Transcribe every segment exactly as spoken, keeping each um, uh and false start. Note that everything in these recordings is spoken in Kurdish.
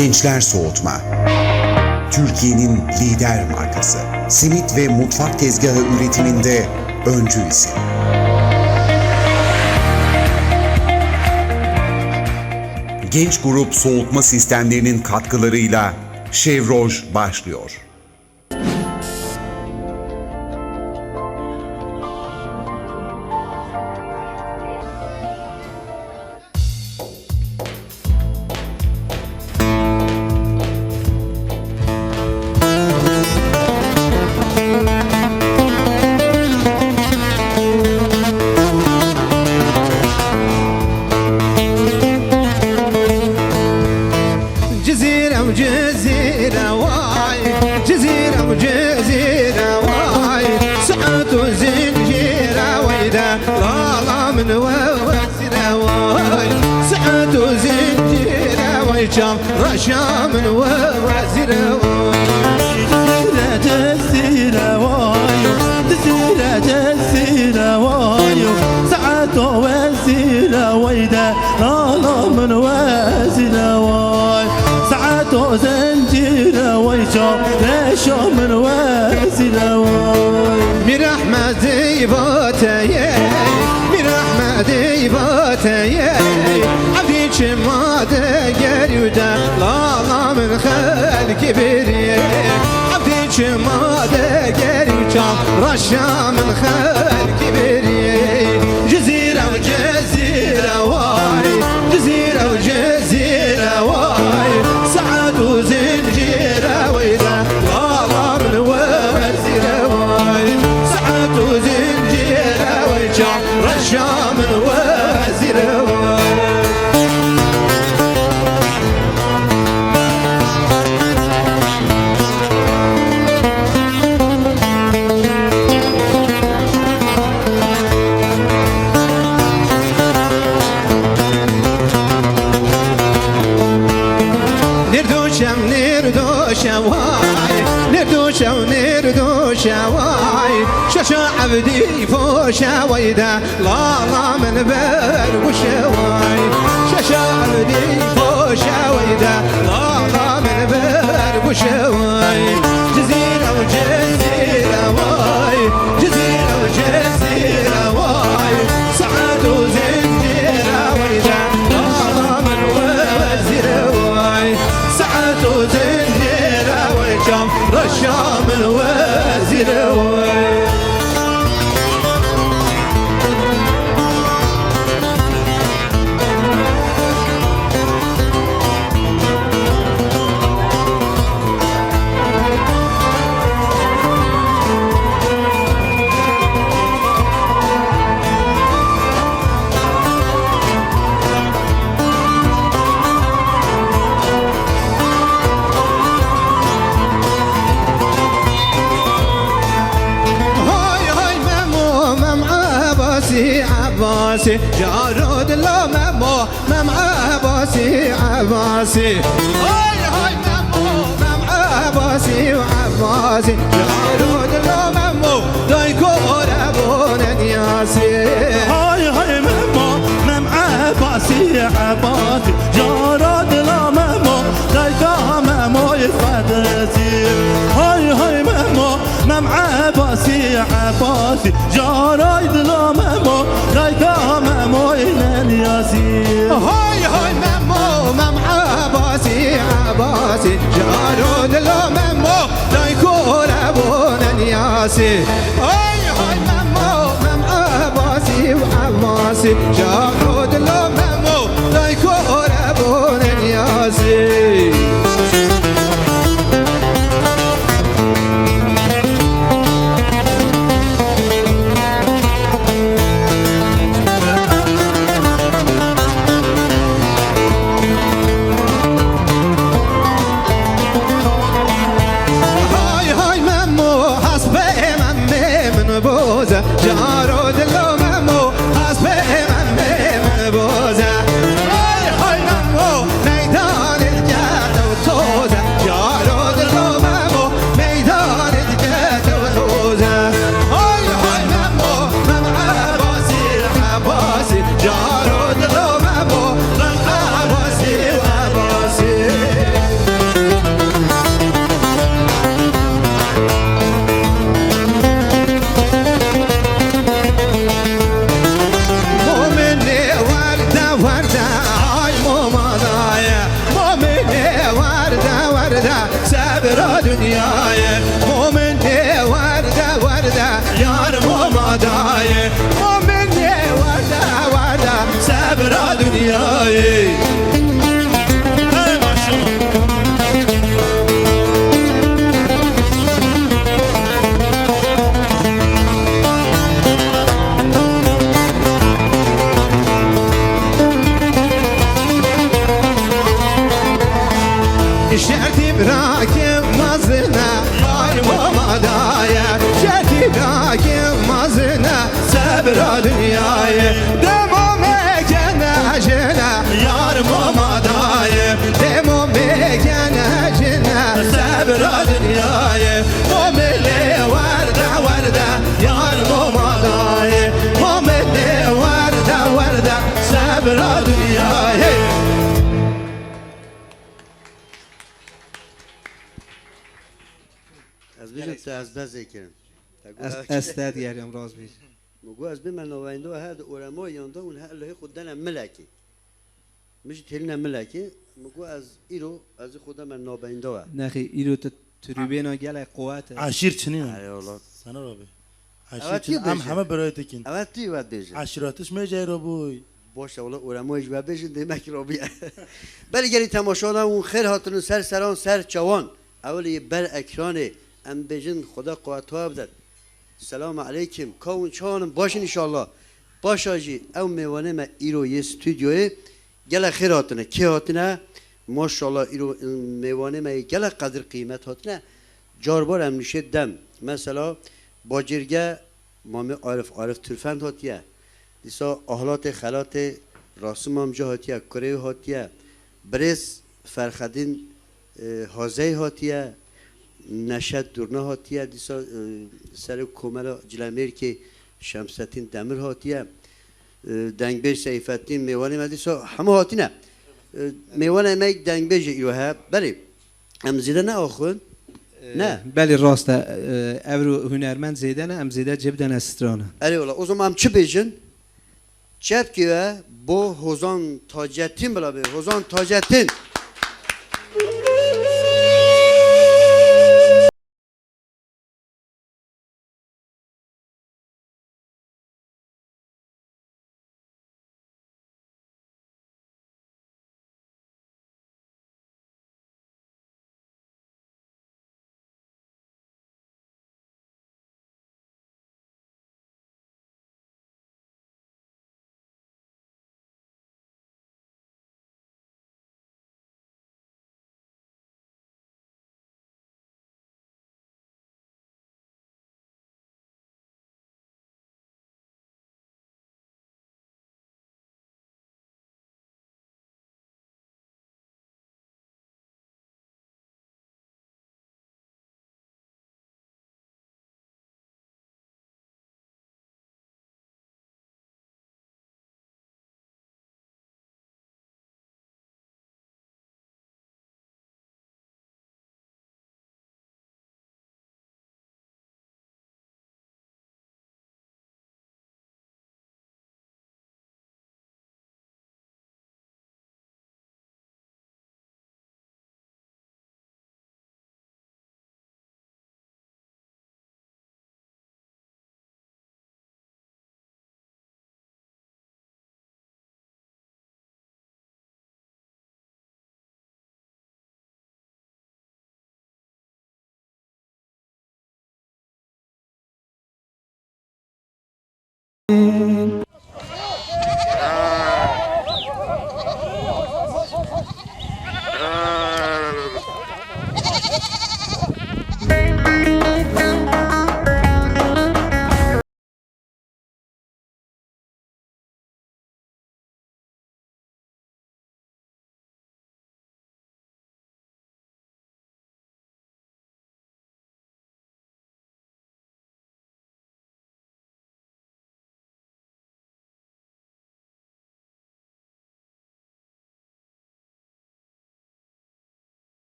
Gençler Soğutma. Türkiye'nin lider markası. Simit ve mutfak tezgahı üretiminde öncü isim. Genç grup soğutma sistemlerinin katkılarıyla Şevroj başlıyor. Cizîre û Cizîre way, Cizîre û Cizîre way, Sihet û Zincîre way de, lala min we wezîre way, Sihet û Zincîre way, çav reşa min we wezîre way. Cizîre Cizîre way, Cizîre Cizîre way, Sihet û Wezîre way de, lala min wezîre way, Sihet û Zincîre way, çav reşa min wezîre way. Mîr Ehmedî vateyê, Mîr Ehmedî vateyê, Evdî çima de gerî de, lala min xelkî birî. Evdî çima de gerî, çav reşa min xelkî birî. Cizîre û Cizîre way, Cizîre û Cizîre way, Sihet û Zincîre way de, lala min we wezîre way, Sihet û Zincîre way, çav reşa min wezîre way. Nêrdoşe, nêrdoşe way, nêrdoşe, nêrdoşe way, şaşa Evdî foşe way de, lala min ber wişe way. Şaşa Evdî foşe way de, lala min ber wişe way. Cizîre û Cizîre way, Cizîre û Cizîre way, Sihet û Zincîre way de, lala min we wezîre way. Sihet û Zincîre way, çav reşa min wezîre way. Hay hay Memo, Mem Ebasî, Ebasî, caro dilo Memo, Mem Ebasî, Ebasî. Hay hay Memo, Mem Ebasî, Ebasî, caro dilo Memo, dayko ore bone niyasî. Hay hay Memo, Mem Ebasî, Ebasî, caro dilo Memo, dayka Memo Fedesî. Hay hay Memo, Mem Ebasî, Ebasî, caray dila Memo, dayka Memo Niyazî. Hay hay Memo, Mem Ebasî, Ebasî, caro dila Memo, dayko Rebone Niyazî. Hay hay Memo, Mem Ebasî, Ebasî, caro dila Memo, dayko Rebone Niyazî. Hay hay Memo, hespê Memê min boze, caro dilo Memo, hespê Memê Sebra dinyayê, demo me gene jine, yar mama dayê, demo me gene jine, sebra dinyayê, mo me lê werde werde, yar mama dayê, mo me lê werde werde, sebra dinyayê. Ez bijim te ez bezê kirim. Te got Ez, ez te diyerim, rast bêjî. Min got ez bime navenda her di oremo yan de hûn her lehê xwe dene milekê. Min jî têline milekê. Min got ez îro ez ê xwe deme navenda we. Nexê, îro tu tribêna gelek quwet e. Eşîr çinîn. Erê wala. Sana rabî. Eşîr Evet, çinîn. Em bêje. Heme birayê tekin. Evet, tu evet bêje. Eşîratiş me jeyro bûy. Baş e, wala oremo ji we bêjin demek rabî. Belê gelî temaşadan hûn xêr hatin ser seran ser çawan. Ewilî ber ekranê em bêjin Xweda quwet we bidet. Selamu aleykum. Ka hûn çawan in? Baş in înşallah. Paşa jî ew mêvanê me îro yê stûdyoyê gelek xêr hatine. Kê hatine? Maşallah îro mêvanê me yê gelek qedir qîmet hatine. Carbar em nişê dem. Mesela Bacêrge Mamê Arif, Arif Turfend hatiye. Dîsa Ahlatê Xelatê Rasim Amca hatiye, kurê wî hatiye. Birêz Ferxedîn, e, Hazey hatiye. Neşet Durna hatiye, dîsa, e, serê Komela Cilemêrkê Şemsettin Demir hatiye. E, Dengbêj Seyfettin, mêvanê me dîsa hemû hatine. E, mêvanê me yek dengbêjê îro he. Belê, em zêde ne axwin? E, Ne. Belê rast e. E, evro hunermend zêde ne, em zêde cê bidene strana. Erê wala, o zaman em çi bêjin? Çepkê we bo Hozan Tacetin bila be. Hozan Tacetin.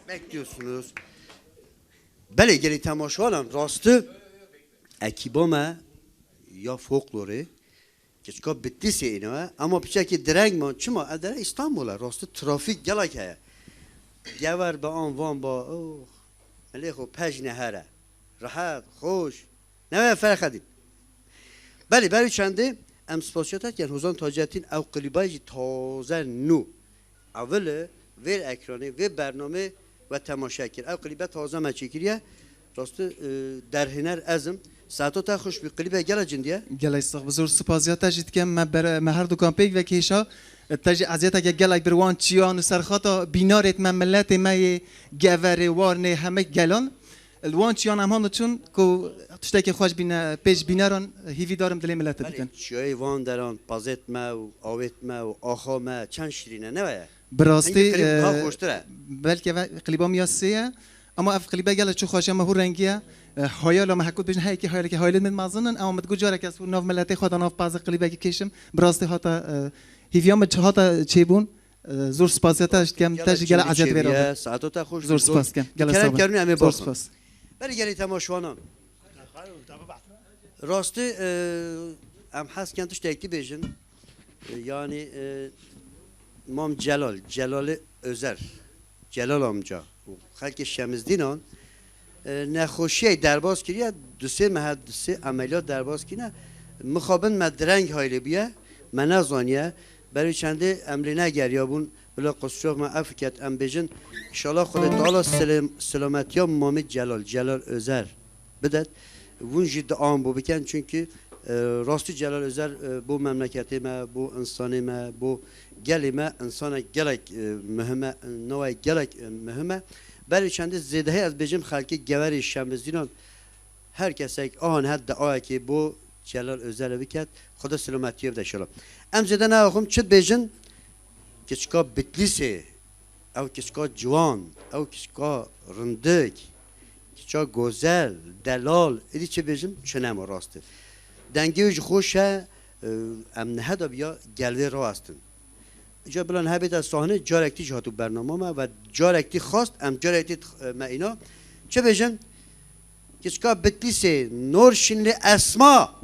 Bekliyorsunuz. Belê gelî temaşevanan rastî ekiba me ya folklorê, keçika Bitlîsê îne, ama piçekî direng man. Çima? Ev dere Îstanbul e, rastî trafîk gelek heye. Gever be an van ba, oh, milê xwe pej nehere. Rehet, xweş. Ne weye Ferxedîn. Belê, berî çendê em spasiya te dikin Hozan Taceddîn, ew klîbay jî taze nû. Evil e, vêr ekranê, vê bernamê we temaşe kir. Ew klîbe taze me çêkiriye. Rastî, e, derhêner ez im. Saeto te xweş bî, klîbe gela cindî ye. Gelek sax bi, zor spasiya te jî dikim. Me bere-, me her dukan pêk vekêşa. Te jî eziyeteke gelek bir wan çiyan û serxata bînarêt me, miletê me yê Geverê, Warnê, heme gelan. Li wan çiyan em han diçûn ku tiştekî xweş bîne, pêş bîneran hîvî darim dilê milete Belê, bikin. Çiyayê van deran, pazêt me û awêt me û axa me çend şirîn e, ne weye? Bi rastî, Hingî klîb daha e, xweştir e. Belkî ve klîba min ya sê ye. Ama ev klîbe gelek çi xweş e, me hûr rengî ye. E, hayala me hekût bêjin, heyekî hayalekî hayalên min mezin in, ama min digot careke ez hûr nav miletê xwe de nav pazê klîbekî kêşim. Bi rastî hata, e, hîviya min hata çêbûn. E, zor spasiya te dikim, te jî gelek eziyet vê re. Saeto te xweş. Zor spas dikim. Gelek sağ ol. Kerem kerûn em ê baxin. Zor spas. Berî gelî temaşevanan. Rastî, e, em hez dikin tiştekî bêjin. E, yanî, e, Mam Celal, Celalê Özer, Celal amca û xelkê Şemizdînan, e, nexweşiyê derbas kiriye, du sê mehe, du sê emeliyat derbas kirine. Mixabin me direng haylê bûye, me nezaniye. Berî çendê em lê negeriyabûn, bila qusura me ef ket, em bêjin, înşallah Xwedê Teala selem-, selametiya Mamê Celal, Celal Özer bidet. Hûn jî dua bo bikin, çunkî, e, rastî Celal Özer, e, bo memleketê me, bo insanê me, bo gelê me, insanek gelek, e, muhim e, newayek gelek, e, muhim e. Berê çendê zêdehê ez bêjim xelkê Geverê Şemizînan, her kesek an het duayekê bo Celal Özer biket, Xweda selametiyê bide inşallah. Em zêde neaxim çi dibêjin, Keçika Bitlîsê, ew keçika ciwan, ew keçika rindik, keçika gozel, delal, êdî çi bêjim, çi nema rast e. Dengê wî jî xweş e, e, em nihe de biya gel vê rawestin. Îca bila nihe bête sahnê, carek tî jî hatibû bernama me ve carek tî xwest, em carek tî, e, me îna. Çi bêjin? Keçika Bitlîsê, Nor Şinlî Esma.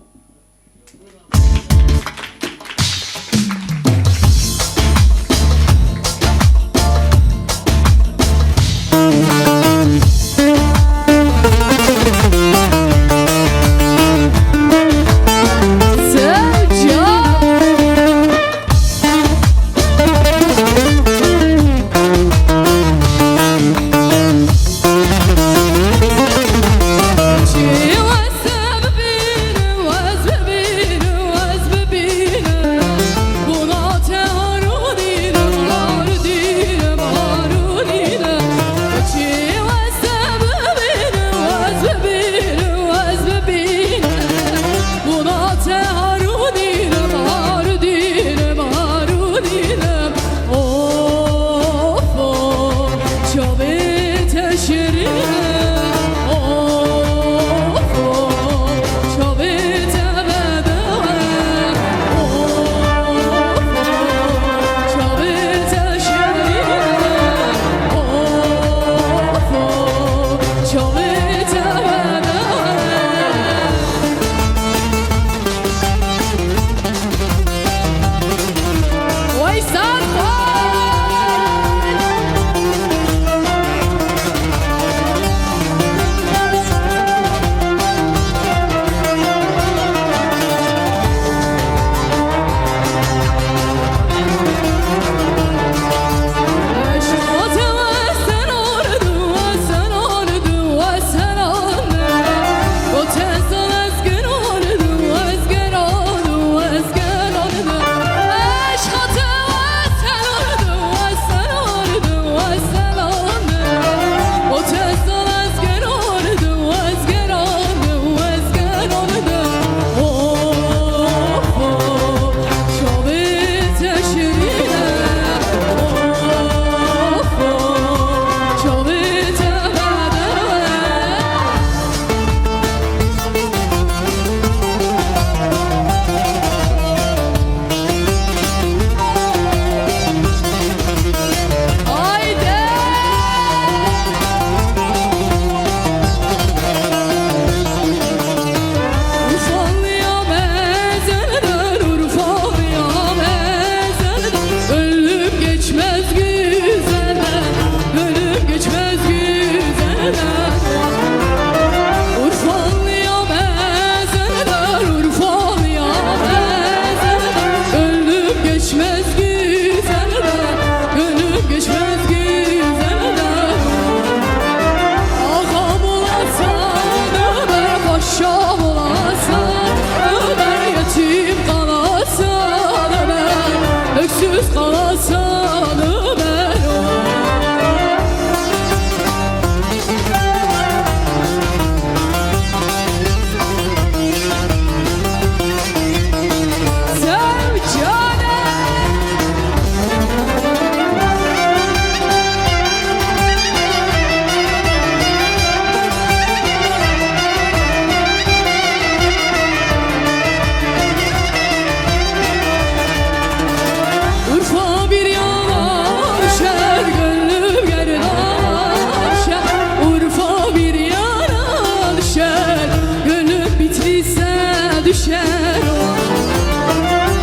Urfa bir yana düşer, gönlüm Gerdan'a düşer. Urfa bir yana düşer, gönlüm Bitlis'e düşer.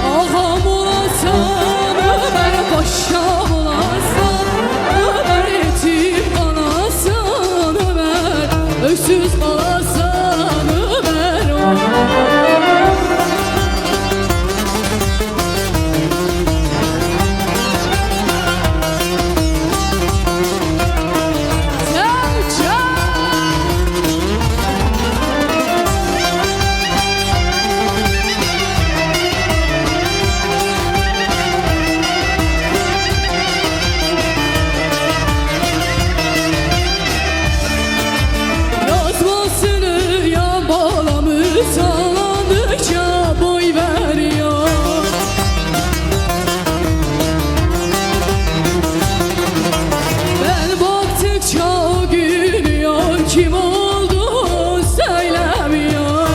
Ağam olasan Ömer, paşam olasan Ömer, yetim kalasan Ömer, öksüz kalasan Ömer. Yazmasını ya bağlamış, sallandıkça boy ver ya. Ben baktıkça o gülüyor, kim oldu söylemiyor.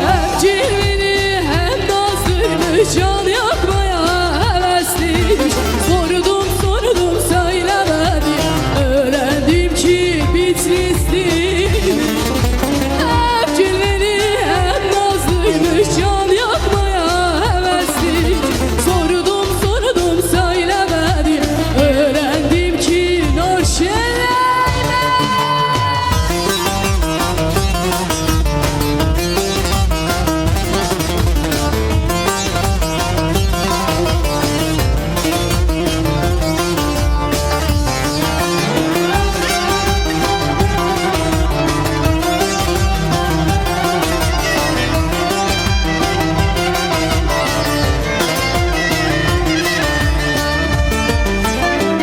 Hem cilveli hem nazlıymış, can yakmaya hevesliymiş. Sordum sordum, söylemedi, öğrendim ki Bitlisli. Hem cilveli hem nazlıymış, can yakmaya hevesli. Sordum sordum, söylemedi, öğrendim ki Nurşinliymiş.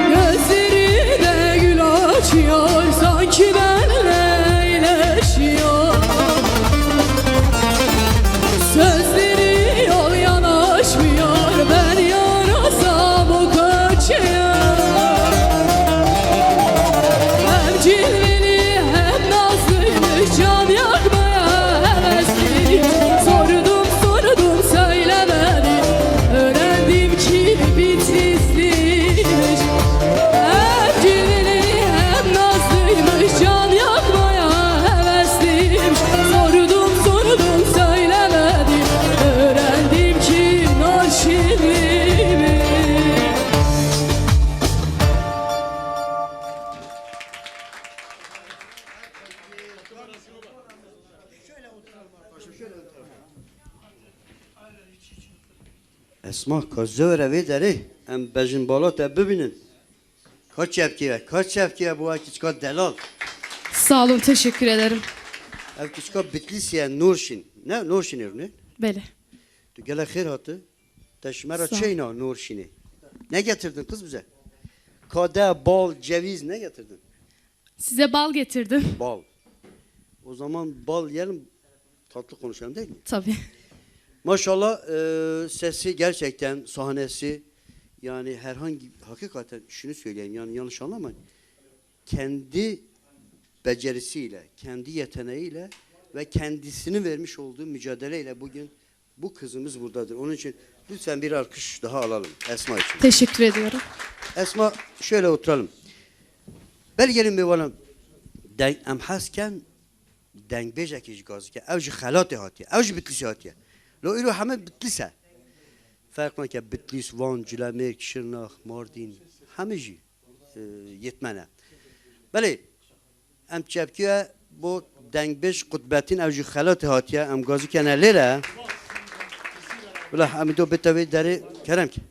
Gözlerinde gül açıyor, sanki benle eğleşiyor. Sözleri yol yanaşmıyor, ben yarasam o kaçıyor. Hem cilveli hem nazlıymış, can yakmaya hevesli. Sordum sordum, söylemedi, öğrendim ki Bitlisliymiş. Hem cilveli hem nazlıymış, can yakmaya hevesliymiş. Sordum sordum, söylemedi, öğrendim ki Nurşinliymiş. Esma, ka zewre vê derê, em bejin bala te bibînin. Ka çepkê ye, ka çepkê ye bo ev kiçka delal. Sağ olun, teşekkür ederim. Ev kiçka Bitlîsî ye, Nurşîn. Ne, Nurşînê rûnê? Belê. Tu gelek xêr hatî. Te ji me re çêyna Nurşînê. Ne getirdin kız bize? Kade, bal, ceviz ne getirdin? Size bal getirdim. Bal. O zaman bal yiyelim, tatlı konuşalım değil mi? Tabii. Maşallah, e, sesi gerçekten, sahnesi, yani herhangi, hakikaten şunu söyleyeyim, yani yanlış anlamayın. Kendi becerisiyle, kendi yeteneğiyle ve kendisini vermiş olduğu mücadeleyle bugün bu kızımız buradadır. Onun için lütfen bir alkış daha alalım Esma için. Teşekkür ediyorum. Esma, şöyle oturalım. Belê gelin bir bana, deng, em hez ken dengbêjekî ji Gazî ke. Ew ji Xelatê hatiye. Ew ji Bitlîsê hatiye. Lo îro heme Bitlîs e. Ferq nake Bitlîs, Van, Culemêrg, Şirnax, Mardîn. Heme jî, e, yetmen e. Belê, em çepkiye bo dengbêj Qutbetîn, ew jî Xelatê hatiye, em gazî kene lê re. Bila em do bite wê derê, kerem ke.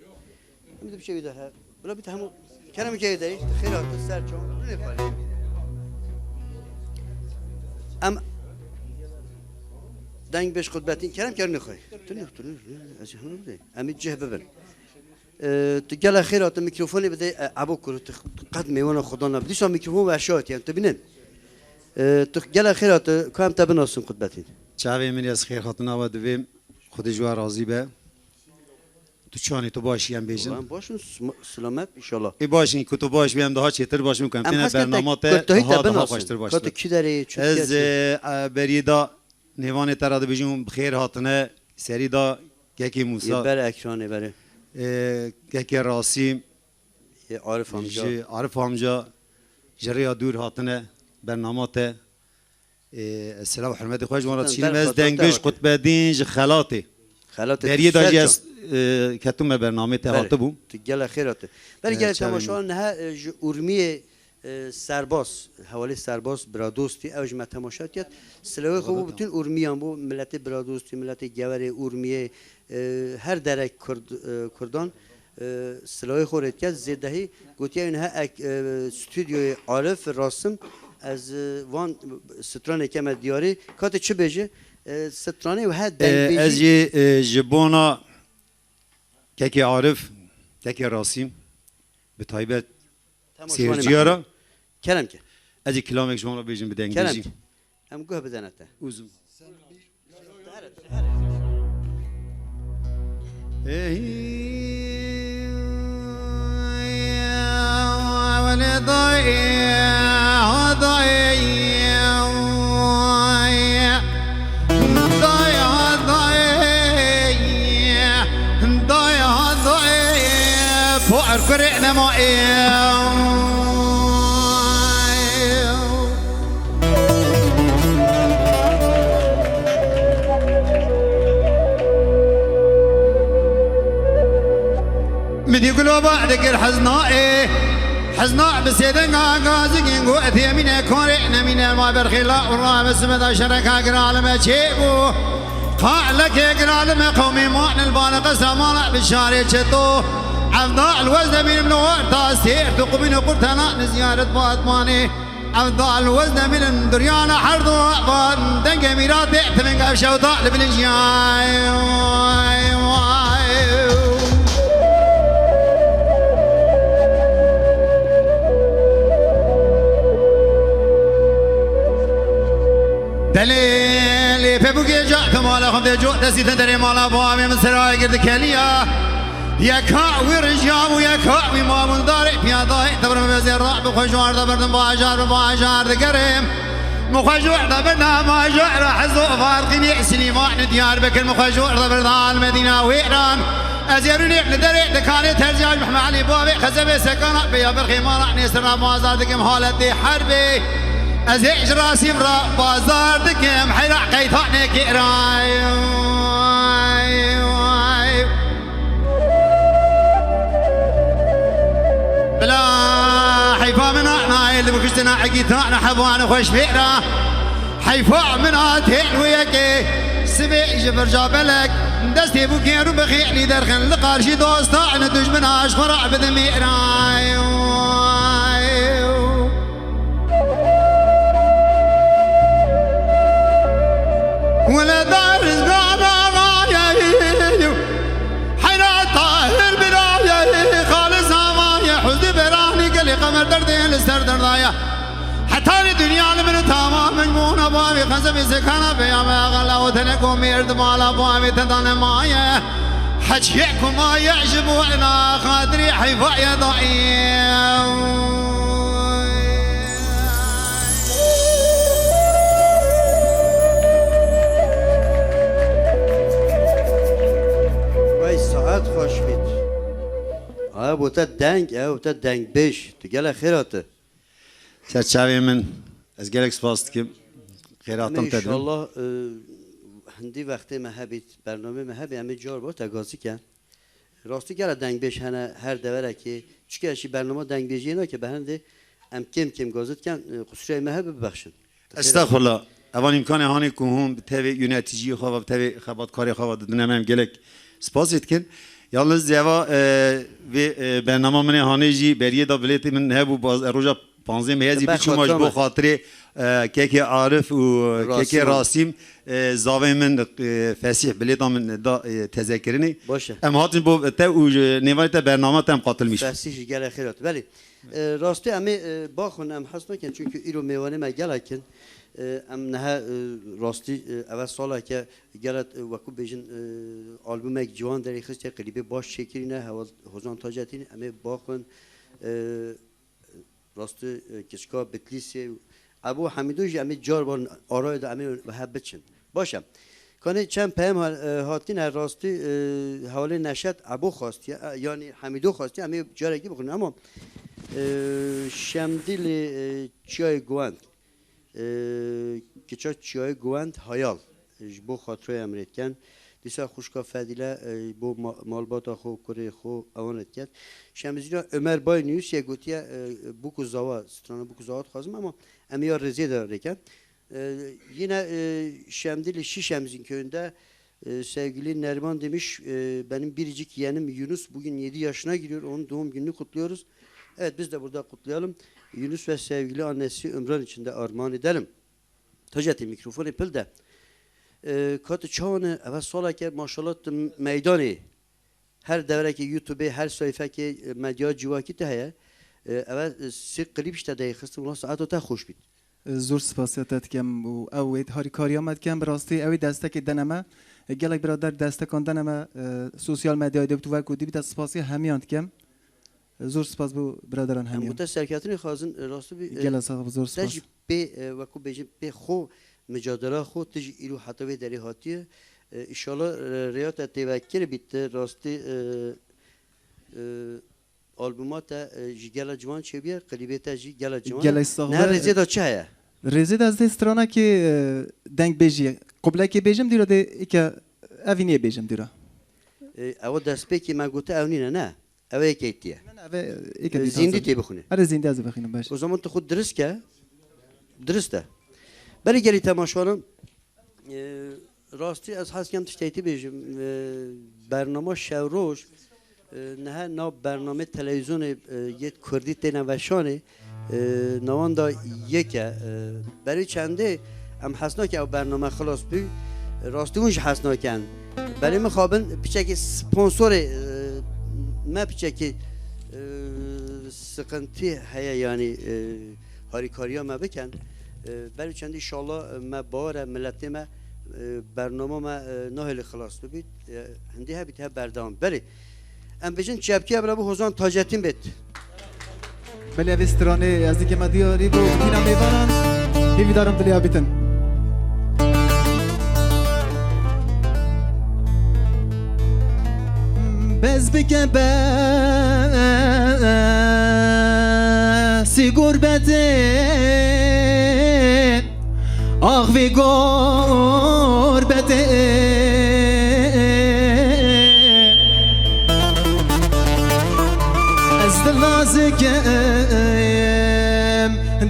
Em do bişe wê derê. Bila bite hemû, kerem ke wê derê, xêr hatin ser çawan. Rûnê xwe. Em Deng bêj Qutbetîn, kerem kerinê xwe. Tu ne, tu ne, ez ê hemû bidê. Em ê cih bibin. E, tu gele xêr hate, mîkrofonê bide, e, Ebo Kuro, tu qet mêwana Xudan nabî. Dîsa mîkrofon we aşağı etiyen, tu bînin. E, tu gele xêr hate, ku em te binasin Qutbetîn. Çavê min, ez xêr hatina we divêm. Xwedê ji we razî be. Tu çanî, tu baş î, em bêjin? Em baş in, sima-, silamet inşallah. Ê baş in, ku tu baş bî, em daha çêtir baş in, ku em Em têne hez kir te bernama te kurtahî te daha, daha binasin. Xweştir, baş Ka tu kî derê, çi Ez, diyar çi? e, e, beriyê da nêvanê te re dibêjim, bi xêr hatine, serî da kekê Yê Mûsa. Ber ekranê berê. E, kekê Rasîm, Yê Arif amca. Ji Arif amca, ji rêya dûr hatine, bernama te. Ê, ez silav û hurmetê xwe ji wan re Sultan, dişînim. Ez berxwe dengbêj te Qutbedîn ji Xelatê. Xelatê Beriyê de jî ez, e, ketime bernamê te hatibû. Tu gele xêr hate. Berî E, gelek çavê temaşevan niha, e, ji Urmiyê, e, Serbaz, hevalê Serbaz, biradostî, ew ji me temaşe diket. Silawê xwe bo Wala bütün Urmiyan, bo miletê biradostî, miletê Gewerê, Urmiyê, e, her derek Kurd, e, Kurdan. E, silavê xwe rê diket, zêdehî gotiye niha ek, e, stûdyoyê Arif Rasim, ez, e, van stranê keme diyarî. Ka tu çi bêje? E, stranê we he E, dengbêjî. Ez jî, e, ji bona kekê Arif, kekê Rasîm, bi taybet Temaşevanê seyirciya me. Re. Kerem ke. Ez jî kilamek ji wan re bêjim bi dengbêjî. Kerem ke. Em guh bidene te. Uzun. Min dî gulo ba dikir hezna ê. Hezna bi sêdenga gazikîn got, etê mîne korê nemîne ma berxêla û rabe simeda şereka giralime çêbû. Qalekê giralime qewmê ma nil bale qesra mala bi şarê çeto. Evda el wez demînim li orta sêr tu qubîn û qurtana li ziyaret batmanê. Evdal wez demînin duryana her du van dengê mîratê tivinga şewta li bilinciyay. Delê lê pebûkê ca temala xwe de co destî te derê mala bavê min serayê girdi keliya. Yeka wî rijiya bû, yeka wî mabûn darê piyadayê tevrim vezê ra bi xwe ji warda birdim bajar bi bajar digerim. Min xwe ji warda birda bajar ra hezo farqînê Silîman û Diyarbekir, min xwe ji warda birda al Medîna wêran. Ez ê rûnê li derê dikanê terziya ji Mehmed Elî bavê xezebê sekana peya birxê mala nêsir ra bazar dikim haletê herbê. Ez ê ji Rasîm ra bazar dikim heyra qeytanê kêray. Bila heyfa min a nayê li bixiştina egîtana hevan xweş fêra. Heyfa min a têl wê yekê sibê ji birca belek destê bû kêr û bixêlî derxin li qarşî dostan dijmin a ji xwe ra bidimê. Wele dar zgana mayayî, heyra Tahir birayayî, xalis amayê Hüsnü beranî gelê qemer derdê li ser derdaya. Hetanî dinya li min tamam min mûna bavê xezebê sekana beyame axala û tene ku mêrd mala bavê te dane maye. Heçiyê ku maye ji bo ena xatirî heyvaya daî. Vay saet xweş bît. Ew bo te deng, ew te dengbêj. Tu gelek xêr hate. Ser çavê min, ez gelek spas dikim. Xêratan te dikim. Înşallah, e, hindî wextê me hebît, bernamê me hebî, em ê car bo te gazî ken. Rastî gele dengbêj hene her deverekê. Çike jî bernama dengbêjiyê nake, be hindê em kêm kêm gazî diken, e, qusurê me hebe bibexşin. Estexfirullah. Evan îmkanê hanê ku hûn bi tevê yöneticiyê xwe ve, bi tevê xebatkarê xwe ve didine me, em gelek spasê dikin. Yalnız eva, e, vê, e, bernama min ê hanê jî beriyê de bilêtê min hebû, baz-, e, roja Panzdeh mehê ez ê Be biçûma ji xatirê bo me. xatirê, e, kekê Arif û Rasîm. kekê Rasîm, e, zavê min, e, Fesîh bilêta min da, e, tezekirinê. Baş e. Em hatin bo te û ji nêvanê te bernama te em qatil mîş. Fesîh ji gelek xêr hat. Belê. E, rastî em ê, e, baxwin, em hez nakin, çunku îro mêvanê me gelek in. E, em nehe, e, rastî, e, eve saleke gelek, e, wekû bêjin, e, albûmek ciwan derêxistiye, klîbê baş çêkirîne, heval Hozan Taceddîn, em ê baxwin, e, rastî, e, kiçka Bitlîsê û Ebû Hemîdû jî em ê carban arayê de em ê wehe biçin. Baş e. Kanê çend peyam ha-, e, hatîne rastî, e, hevalê Neşet Ebû xwastiye, e, yanî Hemîdû xwastiye, em ê carekî bixwînin. Ama, e, Şemdîlê, e, Çiyayê Guwend, e, kiça Çiyayê Guwend Hayal, e, ji bo xatirê em rê dikin. Dîsa xwişka Fedîle, e, bo ma-, malbata xwe, kurê xwe ewan rê diket. Şemzîna Ömer Bay nivîsiye gotiye, e, bûk û zawa, strana bûk û zawa dixwazim, ama em ya rêzê de rêken. E, yine, e, Şemdîlê Şişemzîn köyünde, e, sevgili Neriman demiş, e, benim biricik yeğenim Yunus bugün yedi yaşına giriyor. Onun doğum gününü kutluyoruz. Evet, biz de burada kutlayalım. Yunus ve sevgili annesi Ümran için de armağan edelim. Taceddîn, mîkrofonê pil de. E, ka tu çawa ne, eve saleke maşallah tu meydanê. Her deverekê YouTubeê, her sayfekê, e, medya civakî tu heye. E, eve, e, sê klîp ji te derêxistin, wela saeto te xweş bît. Zor spasiya te dikem û ew ê harîkariya me dikem. Bi rastî ew ê destekê dene me. Gelek birader destekan dene me, e, sosyal medyayê de, tu wek û dî bî, te spasiya hemiyan dikem. Zor spas bo biraderan hemiyan. Em bo te serketinê xwazin, rastî bî, e, Gelek sax bî, zor spas. Te jî pê, e, wekû bêjin pê xwe, micadela xwe, tu jî îro heta vê derê hatiye. E, înşallah, e, rêya te têvekir bît, rastî, e, e, Albûma te, e, jî gela ciwan çêbûye, klîbê te jî gela ciwan e. Gelek sax be. Niha rêzê de çi heye? Rêzê de ez dê stranekê, e, dengbêjî, qublekê bêjim, dîra dê îke evîniyê bêjim dîra. E, ew destpêkê me gote ew nîne, ne? Ew ê keytî ye. Ne, ne, ev ê îke E, dî zîndî taze. Tê bixwîne. Erê zîndî ez ê bixwînim, baş. O zaman tu xwe dirist ke, dirist e. Belê gelî temaşevanan, e, rastî ez hez dikem tiştekî bêjim. E, bernama Şewroj, e, niha nav bernamê televîzyonê, e, yê kurdî têne veşanê, e, nawan da yek e. E, berî çendê em hez nake ew bername xilas bû. Rastî hûn jî hez nakin. Belê mixabin piçekî sponsorê, e, me piçekî, e, sıkıntı heye, yanî, e, harîkariya me bikin. E, berî çendî înşallah, e, me bawer e, miletê me, e, bernama me, e, nahêlî xilas bibît. E, hindî hebît, he berdewam. Belê. Em bêjin çepkê bila bo Hozan Taceddîn bêt. Belê, ev ê stranê ez dike me diyarî bo tîna mêvanan. Hêvîdarim dilê bitin. Bes bike behsî gurbetê, ax vê gurbetê. Ez dil nazikim,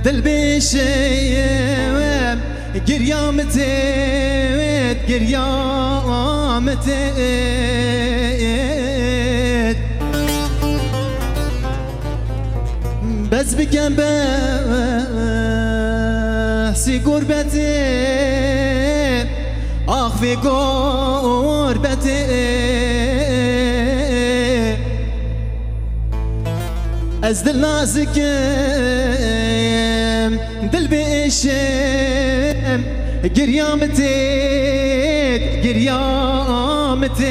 dil bêşim, girya min têt, girya min têt. Bes bikem behsî gurbetê, ax vê gurbetê. Ez dil nazikim, dil bêşim, girya min têt, girya min têt.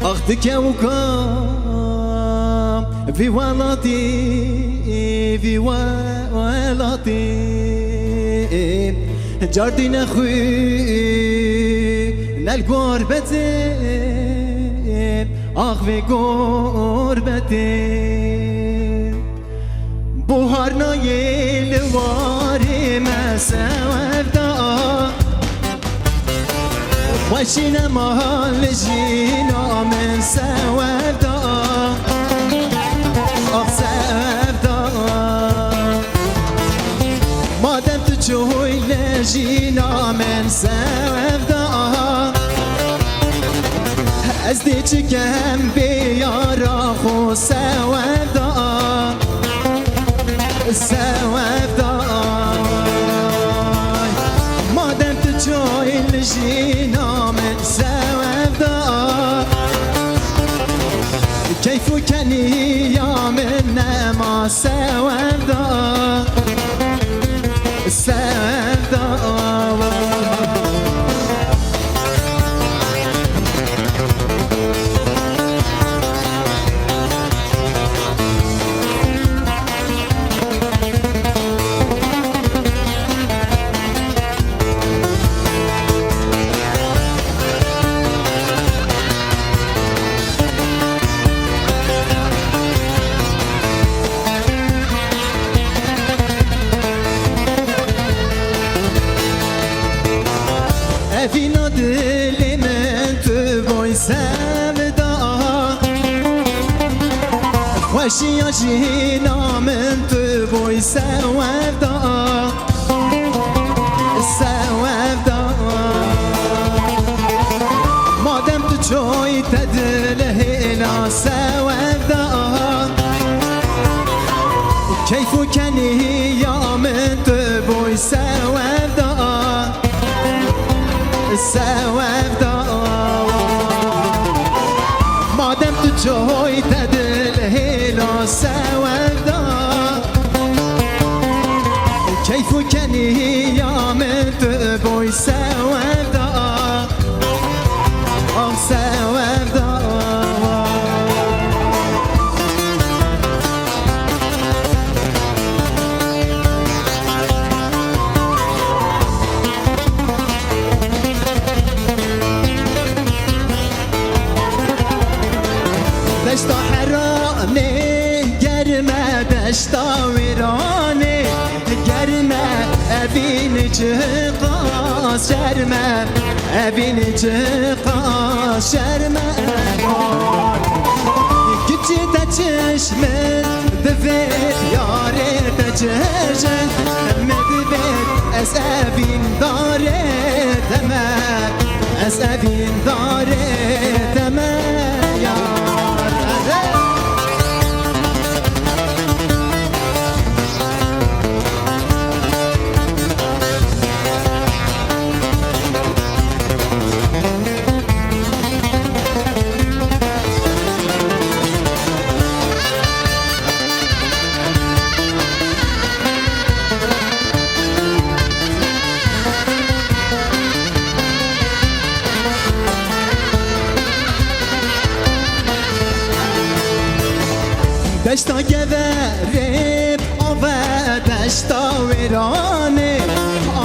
Ax dike û kam vî welatî, vî welatî. Cardîne xwîne li gurbetê, ax vê gurbetê. Buhar nayê li warê me sewevda. Xweşî nema li jîna min sewevda. Ax sewevda. Madem tu çûy li jîna min sewevda. Ez dê çi kem bê yara xwe sewevda, sewevda. Madem tu çoy li jîna min sewevda, keyf û keniya min nema sewevda. Sevda. Evîna dilê min tu boy sevda. Xweşiya jîna min tu boy sevda. Sewevda. Madem tu çoy te dil hêla sewevda. Keyf û keniya min tu boy sewevda. Sewevda. Madem tu çoy te dil hêla sewevda. Keyf û keniya min tu boy sewevda. Ah sewevda. Deşta Heranê germe, deşta Wêranê germe, evîn çiqas şerme, evîn çiqas şerme. Kiçî te çişmin divêt, yarê te çişmin divêt, ez evîn darê te me. Ez evîn darê te me yar. Deşta Geverê ave, deşta Wêranê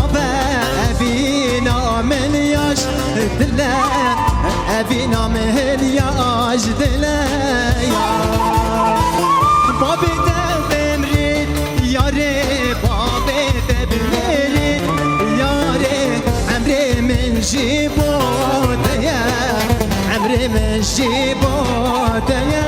ave, evîna min yaş dile, evîna min yaş dile ya. Babê te bimrî yarê, babê te bimrî yarê, emrê min jî bo te ye, emrê min jî bo te ye.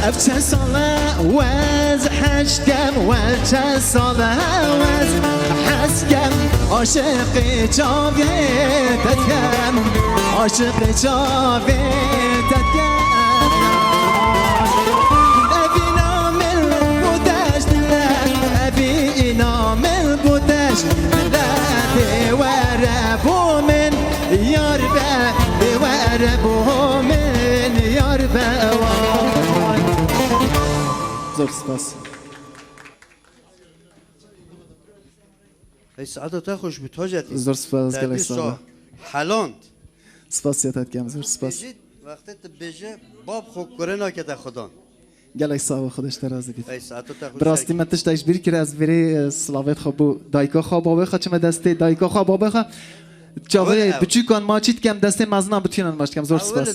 Ev çend sal e wez heşkem, we çend sal e wez heskem, aşiqê çavê te dikem, aşiqê çavê te dikem. Evîna min bu deşt dile, evîna min bu deşt dile, dê were bo min yar be, dê were bo min yar be. Vay. Zor spas. Hey, saeta te xweş bû, Tajetî. Zor spas, gelek sağ ol. Heland. Spas ya te dikem, zor spas. Bêjî, wextê tu bêje, bab xwe kure nakete xudan. Gelek sağ ol, Xwedê ji te razî bît. Hey, saeta te xweş. Bi rastî me tiştek ji bîr kir, ez vêrê, e, silavêt xwe bû dayika xwe, babê xwe çime destê dayika xwe, babê xwe. Çavê biçûkan ma çî dikem, destê mezinan bitînan ma çî dikem. Zor spas.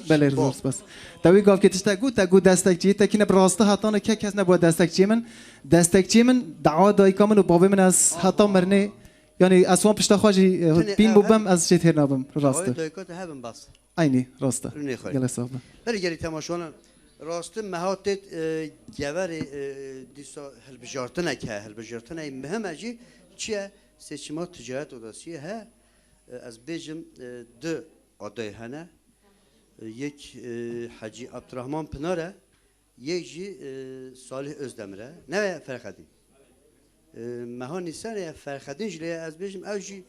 Belê, zor spas. Te wî gavkê tiştek got, te got destekçî, te kî ne bi rastî hetane ke kes nebû destekçiyê min. Destekçiyê min, dawa dayika min û bavê min ez heta mirinê, yanî ez wan pişta xwe jî, e, bîn bû bim, ez jê têr nabim, rast e. Dayika te hebin bas. Eynî, rast e. Rûnê xwe. Gelek sax be. Belê gelî temaşevanan, rastî meha têt, e, geverê, e, dîsa hilbijartinek he, hilbijartinekî muhim e jî çi ye? Seçima Ticaret Odasiyê he, e, ez bêjim, e, du aday hene. E, yek, e, Hecî Abdurrahman Pinar e, yek jî, e, Salih Özdemir e. Ne Ferhedîn. E, meha Nîsanê ye, Ferhedîn jî lê ye, ez bêjim, ew jî,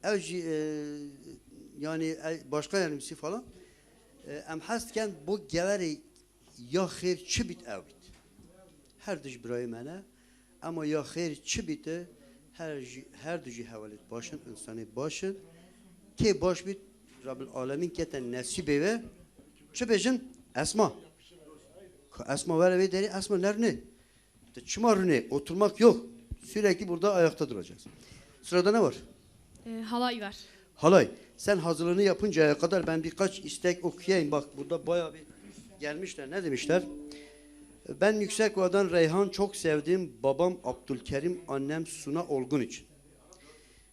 ew jî, e, yanî, e, başkan yardımcısı falan. E, em hez dikin bo geverê ya xêr çi bît ew bît. Her du jî birayê me ne, ema ya xêr çi bît, her jî, her du jî hevalêt baş in, însanê baş in. Kê baş bît, Rabbil Alemîn kete nesîbê we. Çi bêjin? Esma. Ka Esma were vê derê, Esma nerûnê. Te çima rûnê? Oturmak yok. Sürekli burada ayakta duracağız. Sırada ne var? Ee, halay var. Halay. Sen hazırlığını yapıncaya kadar ben birkaç istek okuyayım. Bak, burada bayağı bir gelmişler. Ne demişler? Ben Yüksekova'dan Reyhan çok sevdim. Babam Abdülkerim, annem Suna Olgun için.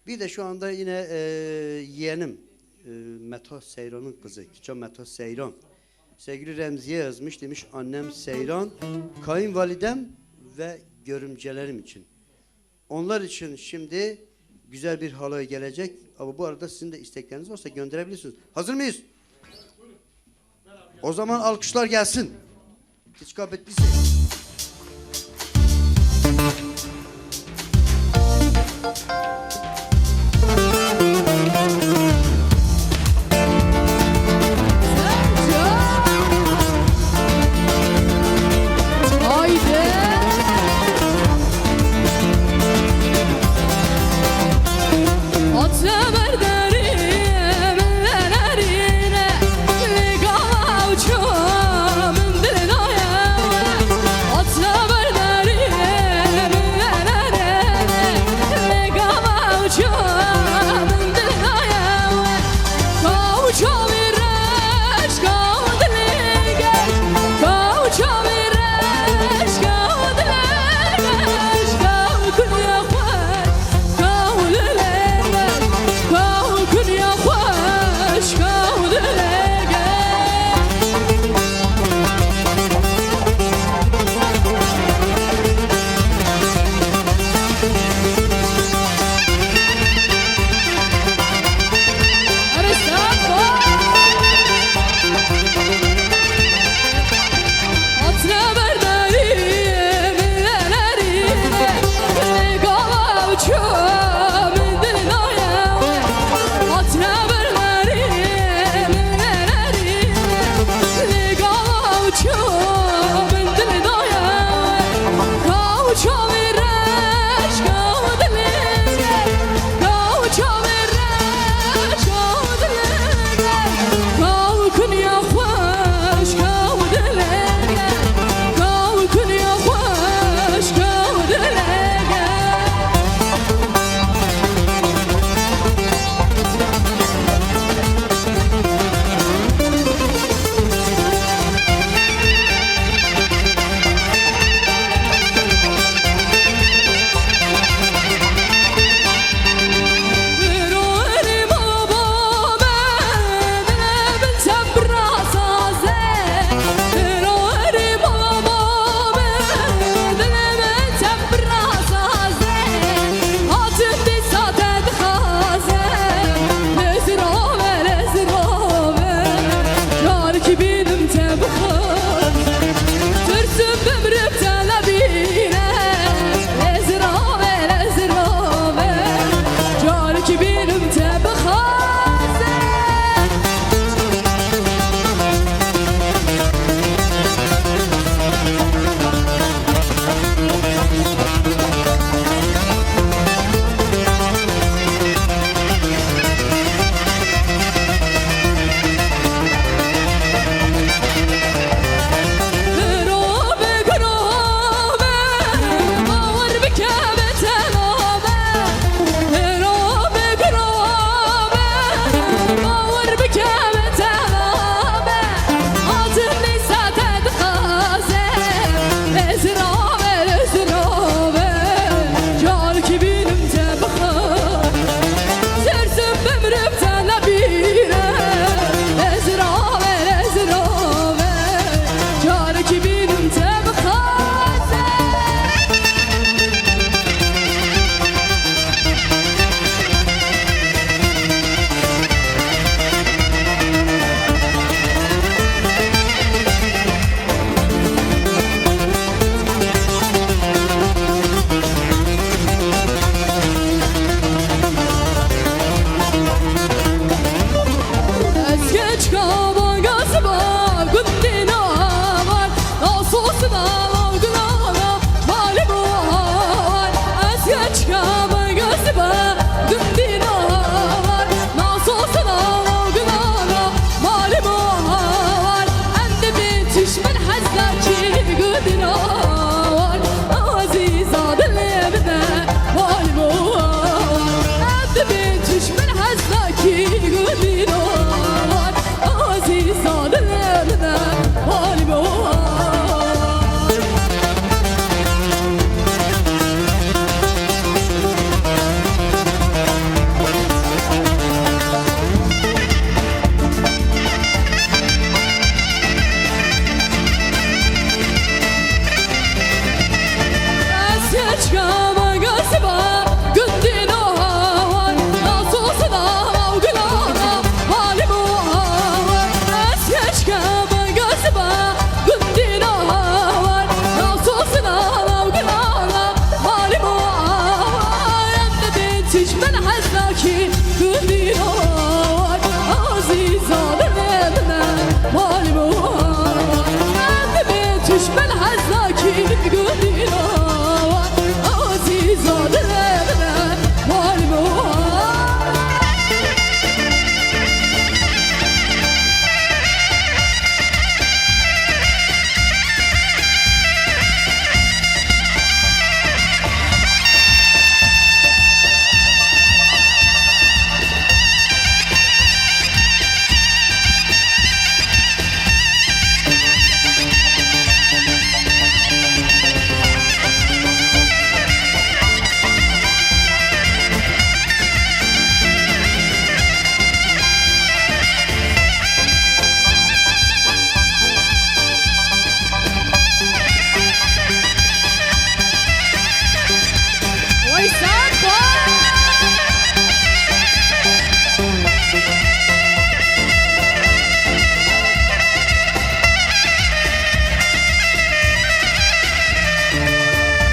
Bir de şu anda yine, e, yeğenim, e, Meta Seyran'ın kızı, Kiça Meta Seyran. Sevgili Remziye yazmış, demiş, "Annem Seyran, kayınvalidem ve görümcelerim için." Onlar için şimdi güzel bir halay gelecek. Ama bu arada sizin de istekleriniz varsa gönderebilirsiniz. Hazır mıyız? O zaman alkışlar gelsin. Kiçka bittiyse.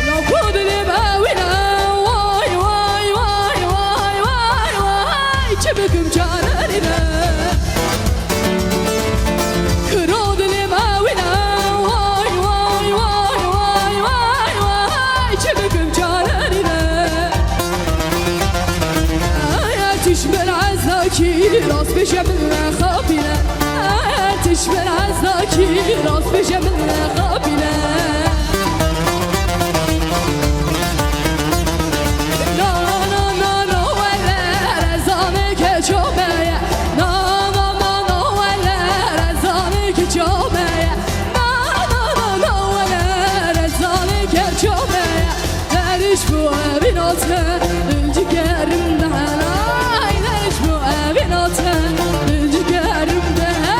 Loko dilê me wî ne, way, way, way, çi bikim çare nîne. Kiro dilê me wî ne, way, way, çi bikim çare nîne. Eğer tişt bin ezdakî, rast bêje min nexapîne. Eğer tişt bin ezdakî, rast bêje min nexapîne. Na, na, na, na, wele, rezanê keço me ye. Na, na, na, na, wele, rezanê keço me ye. Na, na, na, na, wele, rezanê keço me ye. Neriş bu evin atı, cigerim de helay. Neriş bu evin atı, cigerim de helay.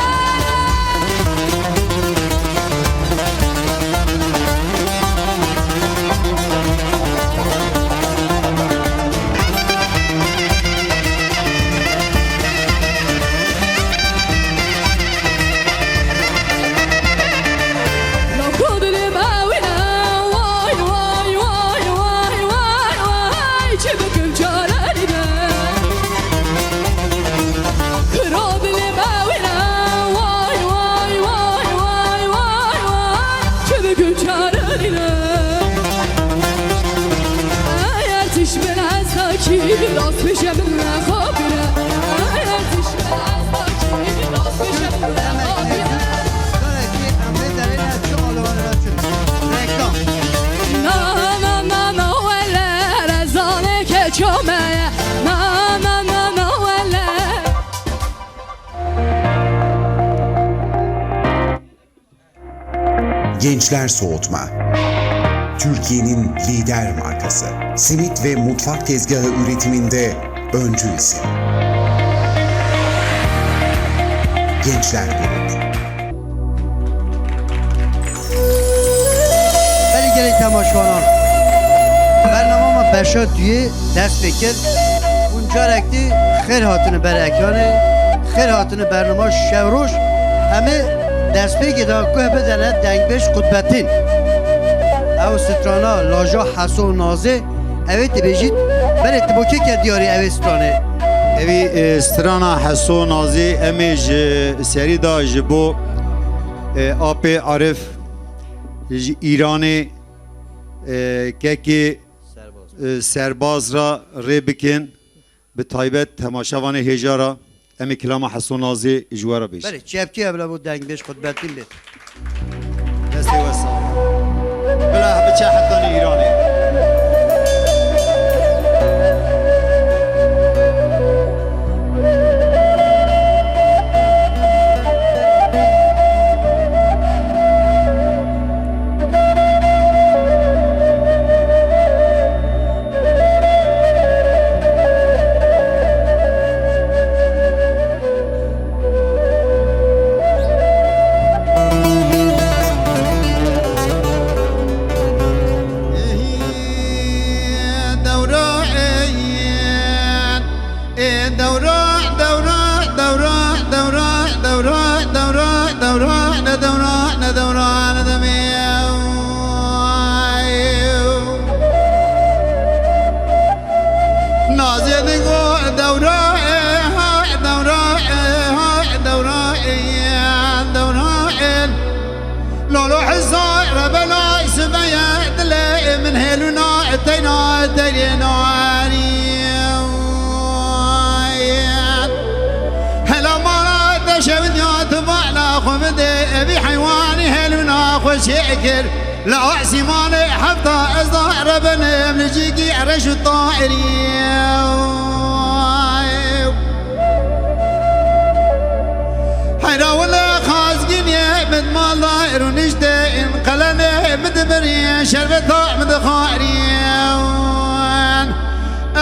Loko dilê me wî ne, way, way, çi bikim çare nîne. Kiro dilê me wî ne, way, way, çi bikim çare nîne. Eğer tişt bin ezdakî, rast bêje min nexapîne. Eğer tişt bin ezdakî, rast bêje min nexapîne. Reklam. Na, na, na, na, wele, rezanê keço me ye. Na, na, na, na, wele. Gençler Soğutma. Türkiye'nin lider markası. Simit ve mutfak tezgahı üretiminde öncü isim. Gençler Grubu. Belê gelek temaşevanan. Bernama me beşa duyê dest pê kir. Hûn carek dî xêr hatine ber ekranê. Xêr hatine bernama Şevroş. Em ê destpêkê de guh bidene dengbêj Qutbetîn. Ew strana Laja Heso Nazê. Ew ê dibêjît, berê tu bo kê ke diyarî ew ê stranê? Evî, e, strana Heso Nazî em ê ji serî de ji bo, e, apê Arif ji Îranê, e, kekê, e, Serbaz ra rê bikin. Bi taybet temaşevanê hêja ra em ê kilama Heso Nazê ji we re bêjin. Belê, çepkê ev la bo dengbêj Qutbetîn bê. Destê we sax. Bila biçe hetanî Îranê. Nazê digo dewra, e, ha, dewra, e, ha, dewra, e, dewra, e. Lolo hizar rebela sibeye dilê min hêlûna teyna teyrê narî. Hela mala te şewidiya tu bala xwe bidê, evî heywanî hêlûna xwe çêkir. Li asîmanê hefta ez da rebenim li cîgî reş û tayrî. Heyra wile xazgînê min mala rûniştên qelenê min dibirî şerbeta min dixwarî.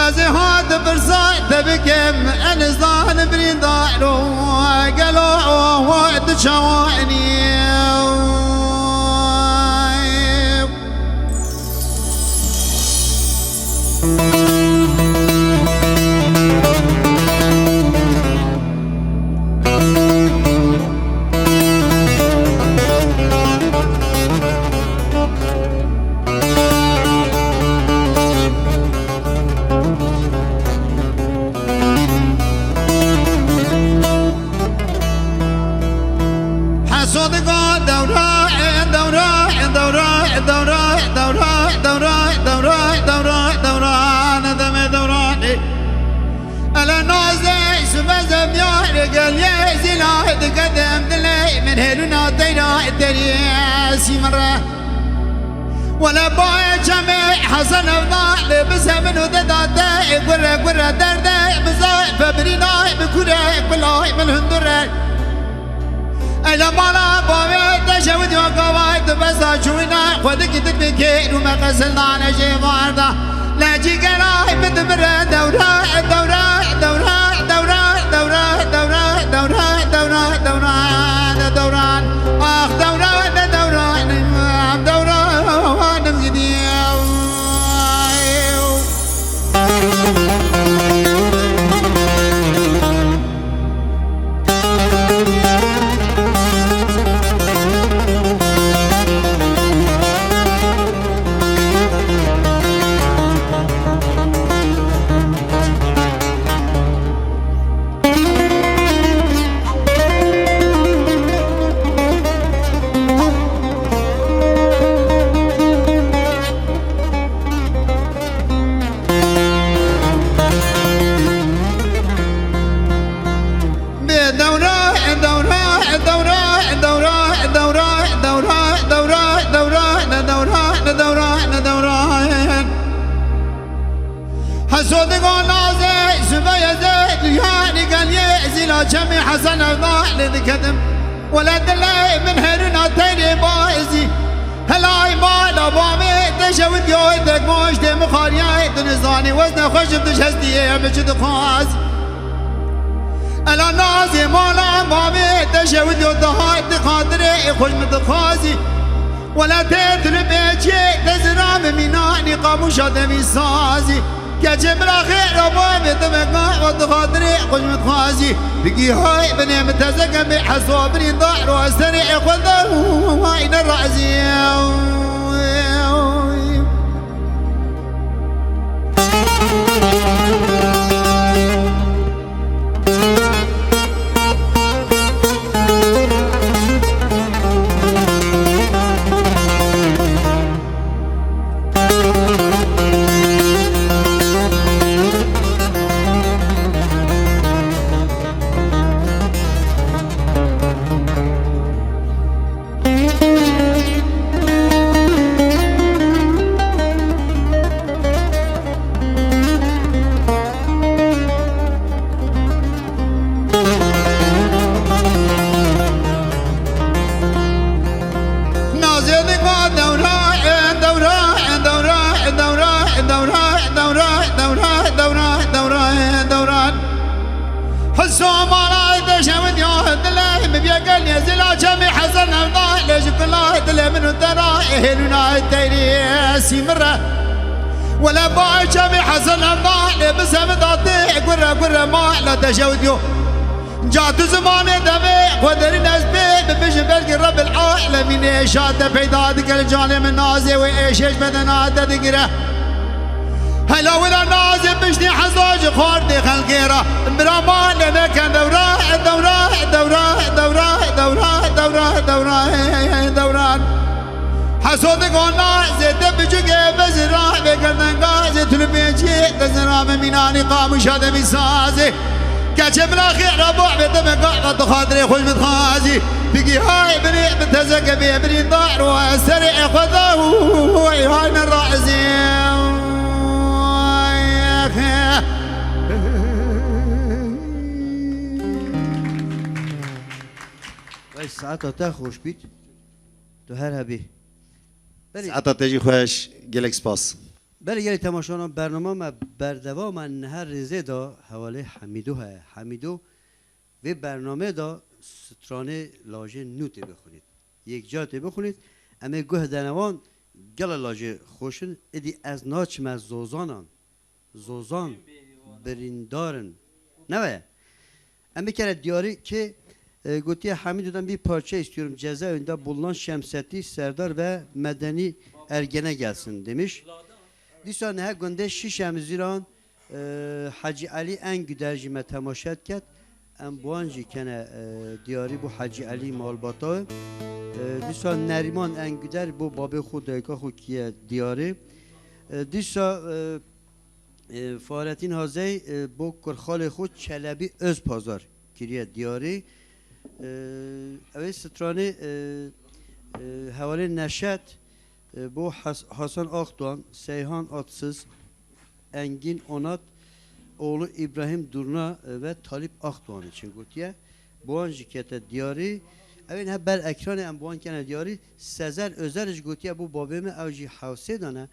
Ez ê hat pirsa te bikim, en zan birîndaro gelo tu çawanî. Gel yê zîla diketim dilê min hêlûna teyra terî sîmire. Wele bayê çemê Hesen Evda lê bize min û deda te gure gure derde bize febirîna bi kure kulay min hundure. Eylemana bavê te şewit ya gavay tu besa çûyna xwe dikî dikî kêr û me qesildan e jê varda. Lecî gelay min dimire dewre, dewre, dewre, dewre, dewre, dewre, dewre, dewre, dewre, dewran, dewran. Ax dewran, dewran, dewran gidiyor. Hesodî go nazê Zubeyê zê duyarî geliyê zîla çemî Hesen Evda lê diketim. Wele dilê min herûna teyrê baizî. Helay mala bavê te şewit yo tek moş dê mixariyayê tu nizanî wezne xweş bi tu hestiyê em çi dixwaz. Ela nazê mala bavê te şewit yo daha ti xatirê xweş min dixwazî. Wele tê tu li pêçiyê te zira min mînanî qamûşa demî sazî. Keçê min a xêr a boy bê te me ka xwe tu xatirê xweş min dixwazî. Digî hay binê min tezeke bê hesabirî dar û esterê xwe de hay ne razî. Nazê dîka dewra, dewra, dewra, dewra, dewra, dewra, dewra, dewra, dewra, dewra. Hisa mala te şewit ya dilê min bîye gel nêzîla çemî Hesen Evda lê ji kula dilê min û te ra hêlûna teyrî sîmire. Wele ba çemî Hesen Evda lê bi semida tê gure gure ma la te şewit yo. Ca tu zimanê devê xwe derîn ez pê bibijim belkî Rebil Alemînê şa te peyda dike li canê min nazê wê êşê ji bedena te digire. Hela wila nazê piştî heza ji xwar tê xelkê re. Bira ma lê neken dewra, dewra, dewra, dewra, dewra, dewra, dewra, dewra. Hesodê gona zê te biçûkê bezira vê gerdenga zê tulipêçî te zira me mînanî qamûşa demî sazê. Keçê bila xêra bo bê te me gava tu xatirê xweş bidixwazî. Digî hay binê bi tezeke bê birîndar û ez serê xwe da û hay ne razî. Vay saeta te xweş bît. Tu her hebî. Belê. Saeta te jî xweş. Gelek spas. Belê gelê temaşanan, bernama me berdewam e, niha rêzê de hevalê Hemîdo heye. Hemîdo vê bernameyê de stranê lajê nû tê bixwînît. Yekca tê bixwînît. Em ê guh dene wan, gela lajê xweş in. Êdî ez naçime zozanan. Zozan birîndar in. Ne weye? Em bir kere diyarî ki, e, gotiye Hemîdo'dan bir parça istiyorum. Cezaevinde bulunan Şemsettin Serdar ve Medeni Ergene gelsin demiş. Dîsa niha gundê Şîşem Ziran, e, Hacî Elî Engüder jî me temaşe diket. Em bi wan jî kene, e, diyarî bû Hacî Elî Malbata. E, dîsa Nerîman Engüder bo babê xwe dayika xwe kiye diyarî. E, dîsa, e, E, Fahrettin Hazey, e, bo kurxalê xwe Çelebi Özpazar kiriye diyarî. E, ew ê stranê, e, e, hevalên Neşet, e, bo Has-, Hasan Akdoğan, Seyhan Atsız, Engin Onat, oğlu İbrahim Durna, e, ve Talip Akdoğan için gotiye. Bi wan jî kete diyarî. Ew ên hep ber ekranê em bi wan kene diyarî. Sezer Özer jî gotiye bo babê me, ew jî Hewsê de ne.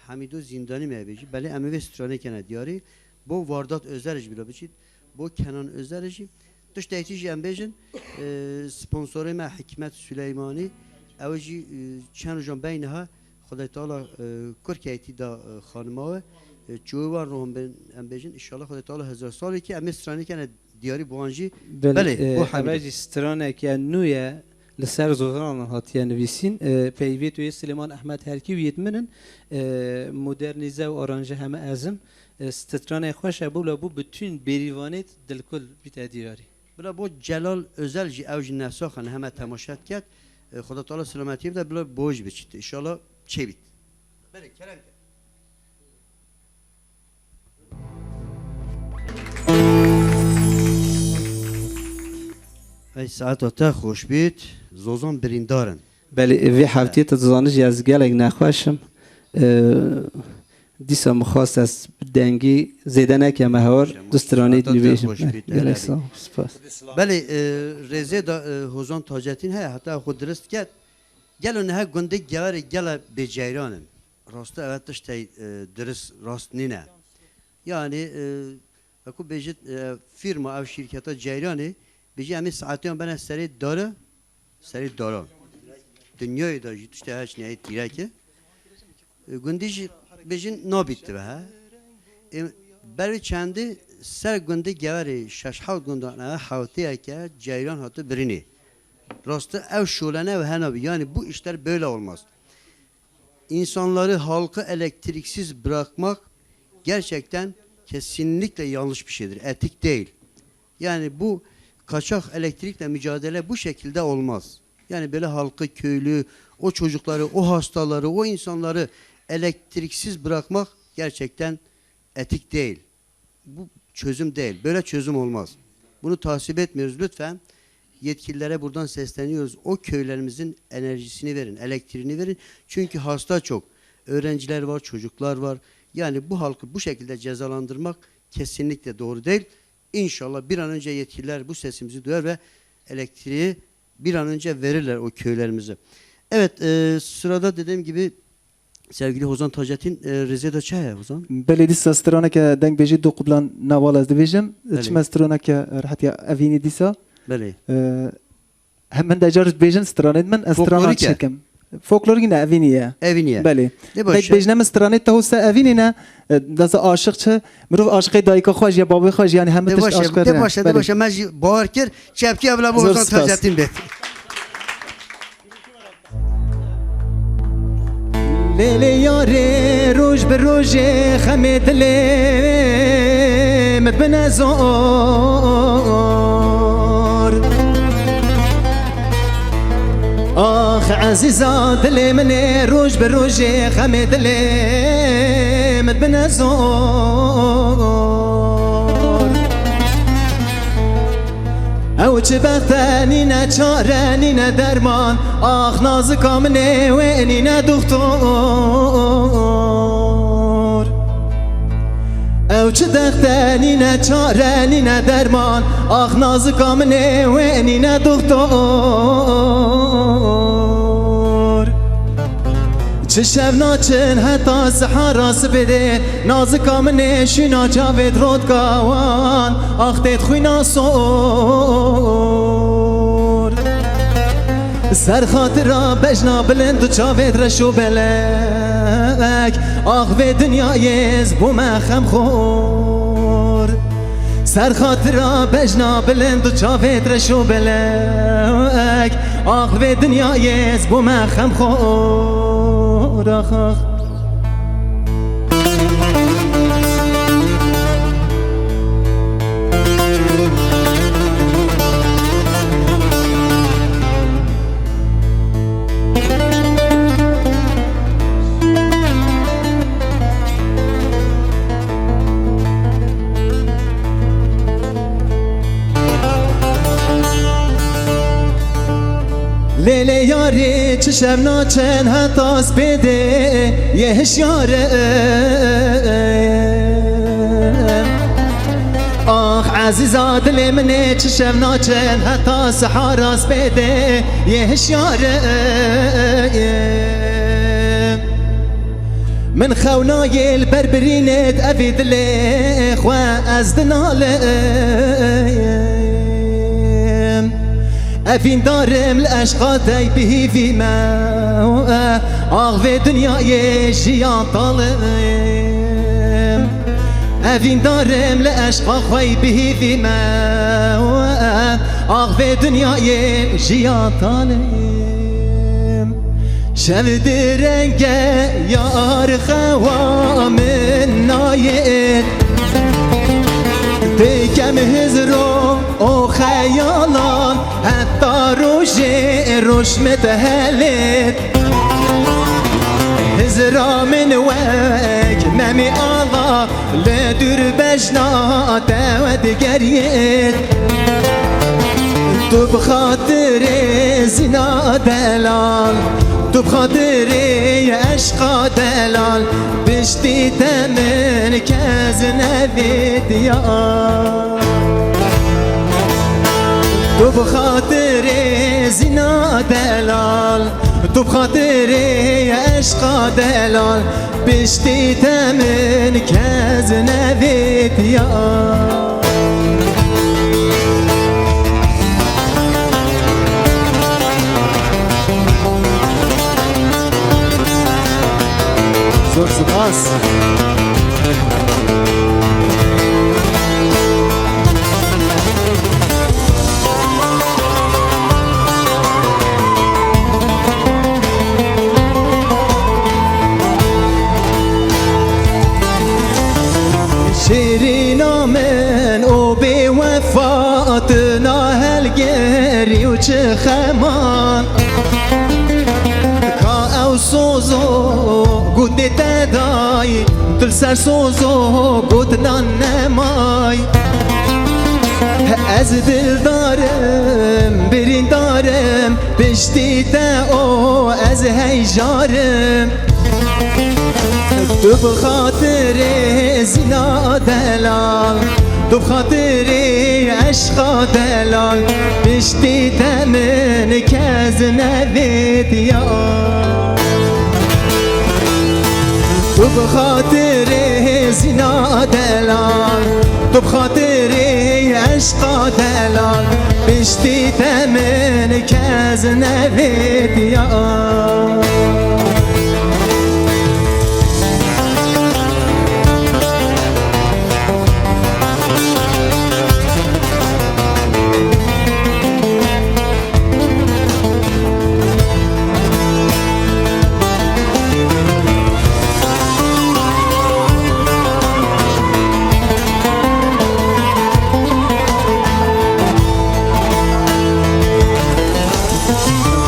Hemîdo Zîndanî me bêjî. Belê em ê vê stranê kene diyarî. Bo Vardat Özer jî bila biçît. Bo Kenan Özer jî. Tiştekî jî em bêjin, e, sponsorê me Hikmet Süleymanî, ew jî, e, çend rojan beyniha Xwedê Teala, e, kurkeytî da, e, xanima we. E, çûyê wan rohan bên, em bêjin, înşallah Xwedê Teala hezar salekî em ê stranê kene diyarî bi wan jî. Belê, Belê, e, bo ev Hemîdo. Jî straneke nû ye, li ser zozanan hatiye nivîsîn. E, peyvê tu yê Silêman Ehmed Herkî û yêt min in, e, modernîze û aranje heme ezim. E, stranê xweş e, bû la bû bütün bêrîvanêt dilkul bîte diyarî. Bila bo Celal Özel jî ew jî nesaxan heme temaşe diket. E, Xweda Teala selametiyê bide, bila bo jî biçît. Înşallah çêbît. Belê, kerem ke. Ey saeta te xweş bît. Zozan birîndar in. Belê, vê heftiyê tu dizanî jî ez gelek nexweş im. E, Dîsa min xwest ez bi dengî zêde nekeme hewar, Şema, du stranê saeta te dibêjim. Xweş bît, Gelek helal sağ ol, spas. Belê, e, rêzê de, e, Hozan Taceddîn heye, heta xwe dirist ket. Gelo niha gundê Geverê gela bêceyran in. Raste ev tiştey, e, dirist rast nîne. Yani, e, wekû bêjit, e, firma ev şîrketa ceyranê, bêjî em ê saetiyan bene serê dare, serê daran. Dinyayê de jî tiştê heç neyê tîreke. E, gundî jî bêjin nabît dibe, he. E, berê çendî ser gundî Geverê şeş hewt gundan eve hewteyeke ceyran hate birînê. Rastî ew şolene ve henabî. Yani bu işler böyle olmaz. İnsanları, halkı elektriksiz bırakmak gerçekten kesinlikle yanlış bir şeydir. Etik değil. Yani bu kaçak elektrikle mücadele bu şekilde olmaz. Yani böyle halkı, köylü, o çocukları, o hastaları, o insanları elektriksiz bırakmak gerçekten etik değil. Bu çözüm değil. Böyle çözüm olmaz. Bunu tasvip etmiyoruz. Lütfen yetkililere buradan sesleniyoruz. O köylerimizin enerjisini verin, elektriğini verin. Çünkü hasta çok. Öğrenciler var, çocuklar var. Yani bu halkı bu şekilde cezalandırmak kesinlikle doğru değil. İnşallah bir an önce yetkililer bu sesimizi duyar ve elektriği bir an önce verirler o köylerimize. Evet, e, sırada dediğim gibi sevgili Hozan Taceddîn, e, rêzê de çi heye Hozan? Belê, dîsa straneke dengbêjî du qublan newal ez dibêjim. Belê. Çime straneke, e, rehetiya evînî dîsa. Belê. E, Hem min decar dibêjin stranên min, ez strana Folklorîk e? Çekim. Folklorîk ne, evînî ye. Evînî ye. Belê. Lê baş e. Dek bêjine min stranê te hose evînî ne, e, desa aşiq çi? Mirov aşiqê dayika xwe jî ye, babê xwe jî, yani hemî tişt aşiq e. De baş e, de baş e. Me jî bawer kir, çepkî evla bo Hozan Taceddîn bêt. Lê lê yarê roj bi rojê xemê dilê min dibine zor. Ax ezîza dilê min ê, roj bi rojê xemê dilê min dibine zor. Ew çi bexte nîne çare, nîne derman, ax nazika min ê, wê nîne doxtor. Ew çi dexte nîne çare, nîne derman, ax nazika min ê, wê nîne doxtor. Çi şev naçin heta sihara sibê dê, nazika min ê şûna çavêt rotka wan, ax têt xwîna sor. Ser xatira bejna bilind û çavêt reş û belek, ax vê dinyayê ez bûme xemxor. Ser xatira bejna bilind û çavêt reş û belek, ax vê dinyayê ez bûme xemxor, ax, ax. Lê lê yarê çi şev naçin heta spêdê yê hişyar e. Ax ezîza dilê min ê çi şev naçin heta sihara spêdê yê hişyar e. Min xewnayê li ber birînêt evî dilê xwe ez dinalim. Evîndarim li eşqa dey bihîvî me, ax vê dinyayê jiyan talim. Evîndarim li eşqa xwe bihîvî me, ax vê dinyayê jiyan talim. Şev direnge yar xewa min nayê. Dikem hizro û xeyalan heta rojê roj min dihelêt. Hizra min wek memî ala li dûr bejna te we digeriyêt. Tu bi xatirê zîna delal, tu bi xatirê eşqa delal, piştî te min kes nevêt ya. Tu bi xatirê zîna delal, tu bi xatirê eşqa delal, piştî te min kes nevêt ya. Zor spas. Şêrîna min û bêwefa, tu na helgerî û çi xeman. Ka ew sozo gotê te day, tu li ser sozo gotinan nemay. Ez dildarim, birîndarim, piştî te o ez heyjarim. Tu bi xatirê zîna delal, tu bi xatirê eşqa delal, piştî te min kes nevêt ya. Tu bi xatirê zîna delal, tu bi xatirê eşqa delal, piştî te min kes nevêt ya.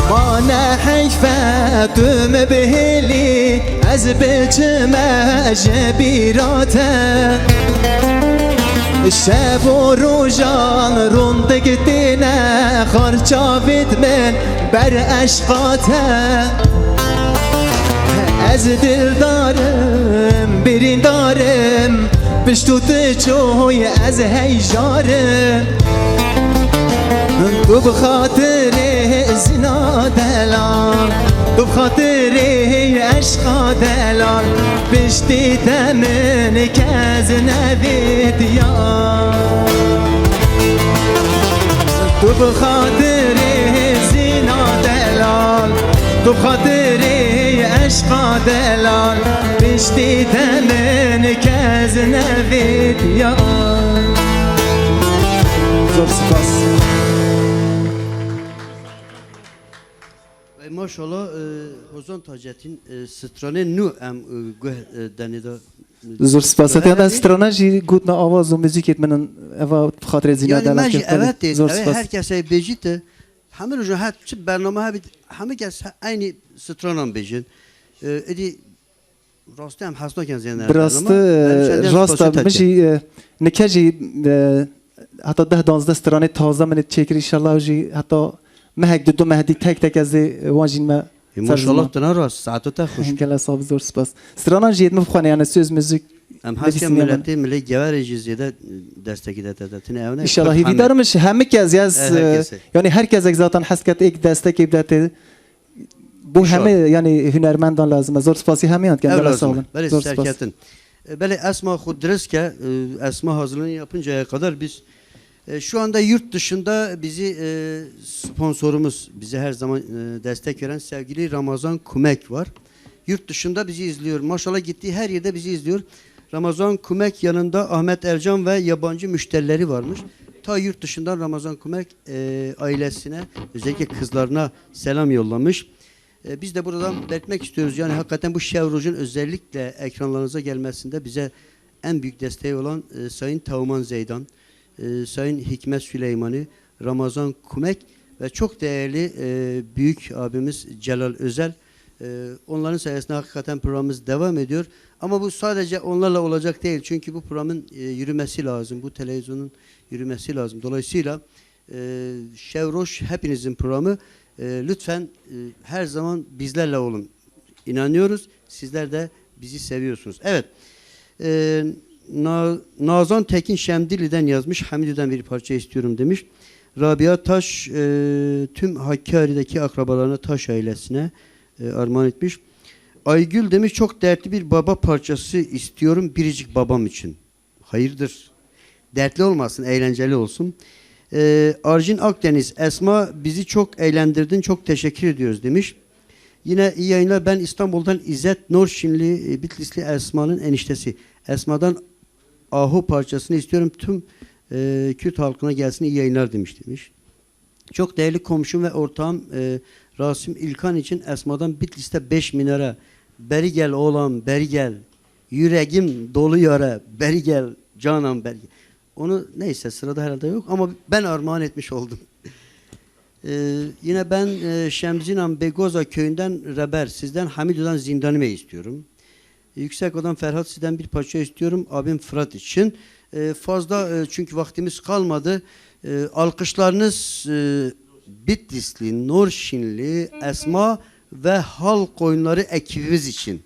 Ma ne heyfe tu mi bihêlî, ez biçime ji bîra te. Şev û rojan rûndik têne xar çavêt min ber eşqa te. Ez dildarim, birîndarim, piştû tu çoy ez heyjarim. Tu bi xatirê zîna delal, tu bi xatirê eşqa delal, piştî te min kes nevêt ya. Tu bi xatirê zîna delal, tu bi xatirê eşqa delal, piştî te min kes nevêt ya. Zor spas. Ey maşallah, e, Hozan Taceddin, e, stranên nû em, e, guh, e, denê de, e, Zor spas. Hetiya me strana jî gotina awaz û muzîkê min eva xatirê zîna. Yani delal me jî kir. Evet, zor spas. Her kesê bêjî te, hemû roja her çi bername hebît, hemû kes he-, eynî stranan bêjin. E, êdî Rastî em hez nakin zêne. Bi rastî, e, rast e, min jî, e, nike jî, e, heta deh danzdeh stranê taze min ê çêkir, înşallah jî heta Mehek di du meh dî tek tek ez ê wan jî me. E, ser maşallah, ziman. Tena rast, saeto te xweş. Gelek sax bî, zor spas. Stranan jî yê min bixwene, yani söz, müzik. Em hesken miletê, milê Geverê jî zêde, e, destekî de te, te tine ew ne? İnşallah, hîvîdar im ji hemik ez, ez, e, her kesê. Yani her kesek zaten hes ket êk destekê bidete. Bu hemê, yani, hunermendan lazim e. Zor spasî hemîyan dikim. Gelek sağ olun. Belê, zor spas. Serketin. E, belê Esma xwe dirist ke, e, Esma hazırlığını yapıncaya kadar biz, e, şu anda yurt dışında bizi, e, sponsorumuz, bize her zaman, e, destek veren sevgili Ramazan Kumek var. Yurt dışında bizi izliyor. Maşallah gittiği her yerde bizi izliyor. Ramazan Kumek yanında Ahmet Ercan ve yabancı müşterileri varmış. Ta yurt dışından Ramazan Kumek, e, ailesine, özellikle kızlarına selam yollamış. E, biz de buradan belirtmek istiyoruz. Yani hakikaten bu Şevroj'un özellikle ekranlarınıza gelmesinde bize en büyük desteği olan, e, Sayın Teoman Zeydan, e, Sayın Hikmet Süleymani, Ramazan Kumek ve çok değerli, e, büyük abimiz Celal Özel. E, onların sayesinde hakikaten programımız devam ediyor. Ama bu sadece onlarla olacak değil. Çünkü bu programın, e, yürümesi lazım. Bu televizyonun yürümesi lazım. Dolayısıyla, e, Şevroş hepinizin programı. E, lütfen, e, her zaman bizlerle olun. İnanıyoruz. Sizler de bizi seviyorsunuz. Evet. E, Na-, Nazan Tekin Şemdili'den yazmış. Hamidi'den bir parça istiyorum demiş. Rabia Taş, e, tüm Hakkari'deki akrabalarına, Taş ailesine, e, armağan etmiş. Aygül demiş, çok dertli bir baba parçası istiyorum biricik babam için. Hayırdır? Dertli olmasın, eğlenceli olsun. Ee, Arjin Akdeniz, Esma bizi çok eğlendirdin, çok teşekkür ediyoruz demiş. Yine iyi yayınlar. Ben İstanbul'dan İzzet Norşinli, e, Bitlisli Esma'nın eniştesi. Esma'dan Ahu parçasını istiyorum. Tüm, e, Kürt halkına gelsin, iyi yayınlar demiş demiş. Çok değerli komşum ve ortağım, e, Rasim İlkan için Esma'dan Bitlis'te beş minare. Beri gel oğlan, beri gel. Yüreğim dolu yara, beri gel canan, beri gel. Onu neyse sırada herhalde yok ama ben armağan etmiş oldum. E, yine ben, e, Şemzinan Begoza köyünden Reber, sizden Hamido'dan Zindanime istiyorum. Yüksek Adam Ferhat, sizden bir parça istiyorum abim Fırat için. E, fazla, e, çünkü vaktimiz kalmadı. E, alkışlarınız, e, Bitlisli, Norşinli, Esma ve Halk Oyunları ekibimiz için.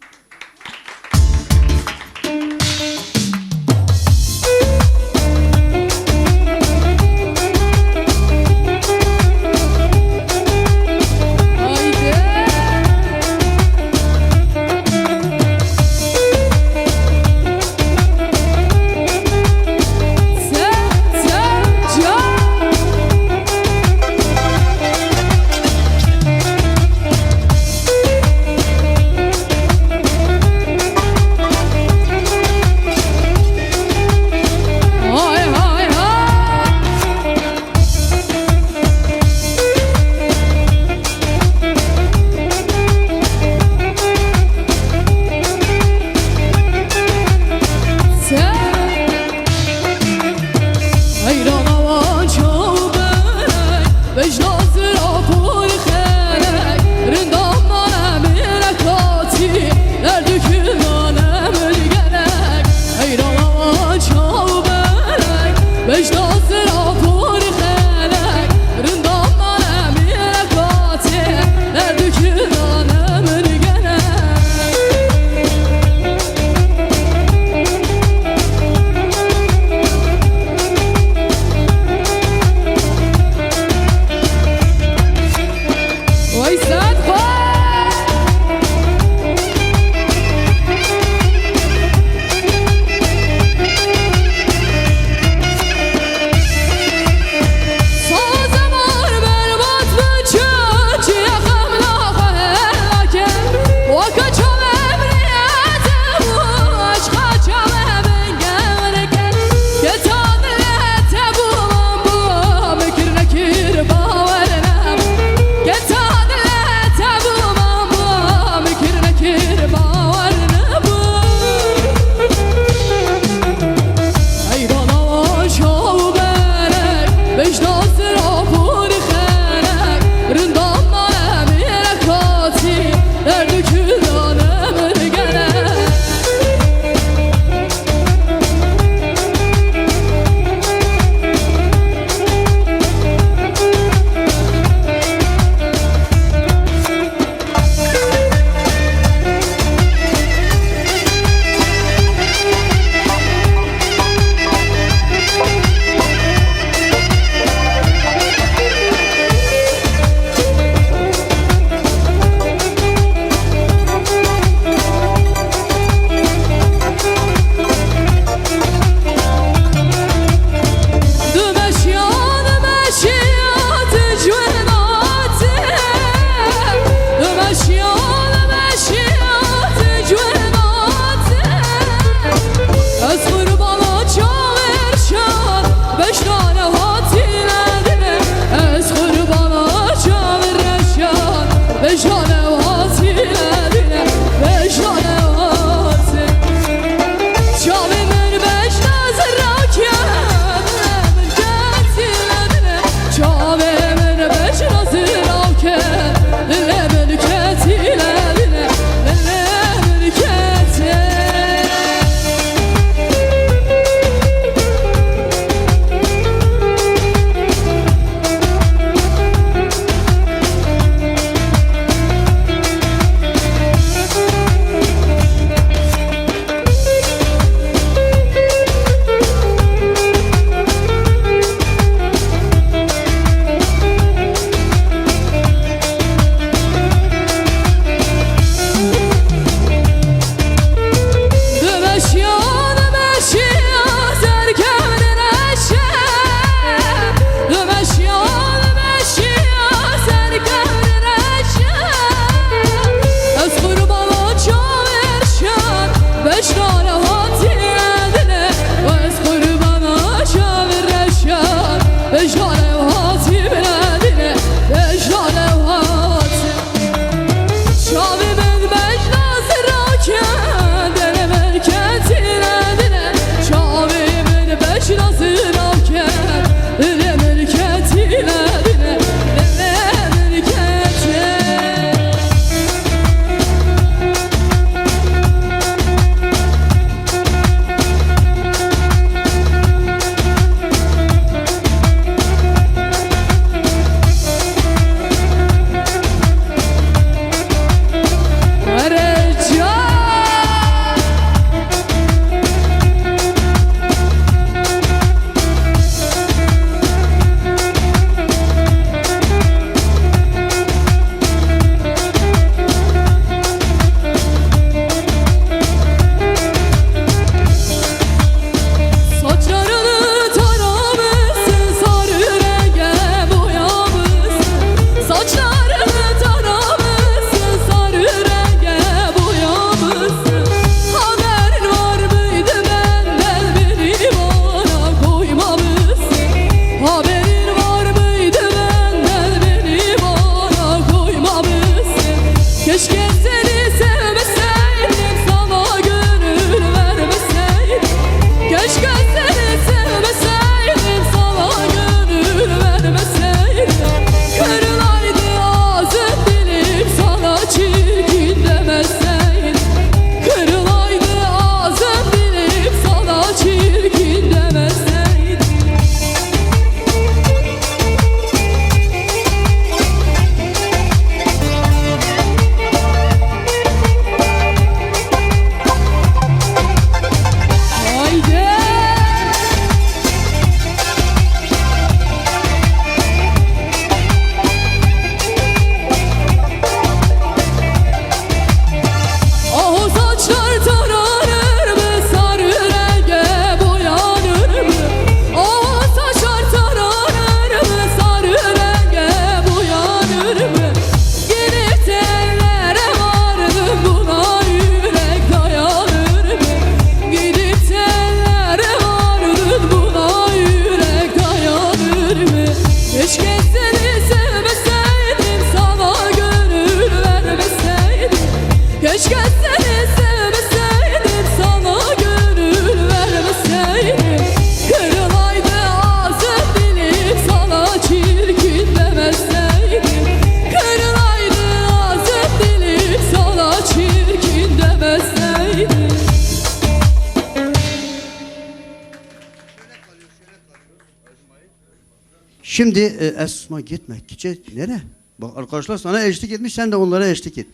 Şimdi e, Esma gitme. Gidecek nereye? Bak arkadaşlar sana eşlik etmiş, sen de onlara eşlik et.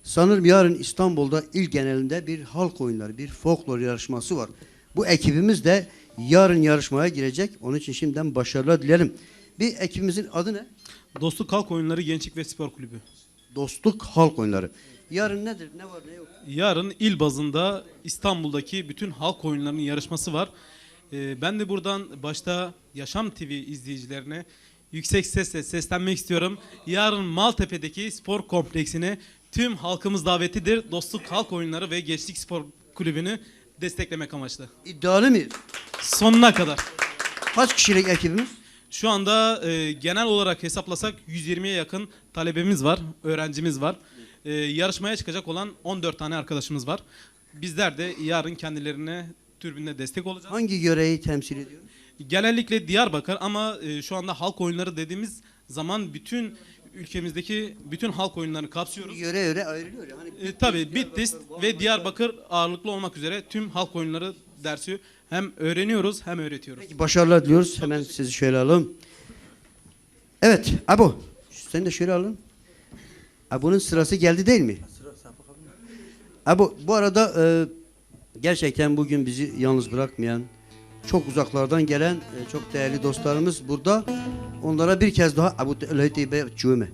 Sanırım yarın İstanbul'da il genelinde bir halk oyunları, bir folklor yarışması var. Bu ekibimiz de yarın yarışmaya girecek. Onun için şimdiden başarılar dilerim. Bir ekibimizin adı ne? Dostluk Halk Oyunları Gençlik ve Spor Kulübü. Dostluk Halk Oyunları. Yarın nedir? Ne var ne yok? Yarın il bazında İstanbul'daki bütün halk oyunlarının yarışması var. Ee, ben de buradan başta Yaşam T V izleyicilerine yüksek sesle seslenmek istiyorum. Yarın Maltepe'deki spor kompleksine tüm halkımız davetidir. Dostluk Halk Oyunları ve Gençlik Spor Kulübü'nü desteklemek amaçlı. İddialı mıyız? Sonuna kadar. Kaç kişilik ekibimiz? Şu anda e, genel olarak hesaplasak yüz yirmiye yakın talebemiz var, öğrencimiz var. E, yarışmaya çıkacak olan on dört tane arkadaşımız var. Bizler de yarın kendilerine türbünde destek olacağız. Hangi yöreyi temsil ediyor? Genellikle Diyarbakır ama e, şu anda halk oyunları dediğimiz zaman bütün ülkemizdeki bütün halk oyunlarını kapsıyoruz. Yöre yöre ayrılıyor. Yani E, tabii Bitlis, Bitlis Diyarbakır, ve Van, Diyarbakır ağırlıklı olmak üzere tüm halk oyunları dersi hem öğreniyoruz hem öğretiyoruz. Peki, başarılar diliyoruz. Hemen sizi şöyle alalım. Evet, Abu. Seni de şöyle alalım. Abu'nun sırası geldi değil mi? Abu, bu arada e, gerçekten bugün bizi yalnız bırakmayan, çok uzaklardan gelen e, çok değerli dostlarımız burada. Onlara bir kez daha Abu te- leytî be çûme.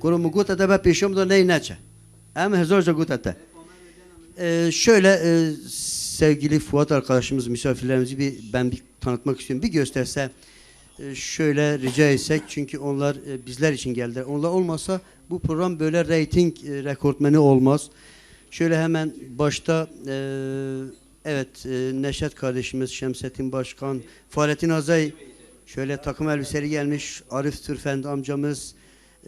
Kuru mu gota te be pêşom da ney neçe. Em hezarca gota te. E, şöyle e, sevgili Fuat arkadaşımız, misafirlerimizi bir ben bir tanıtmak istiyorum. Bir gösterse e, şöyle rica etsek, çünkü onlar e, bizler için geldiler. Onlar olmasa bu program böyle reyting e, rekortmeni olmaz. Şöyle hemen başta e, evet e, Neşet kardeşimiz, Şemsettin Başkan, Fahrettin Azay, şöyle takım elbiseli gelmiş, Arif Türfend amcamız,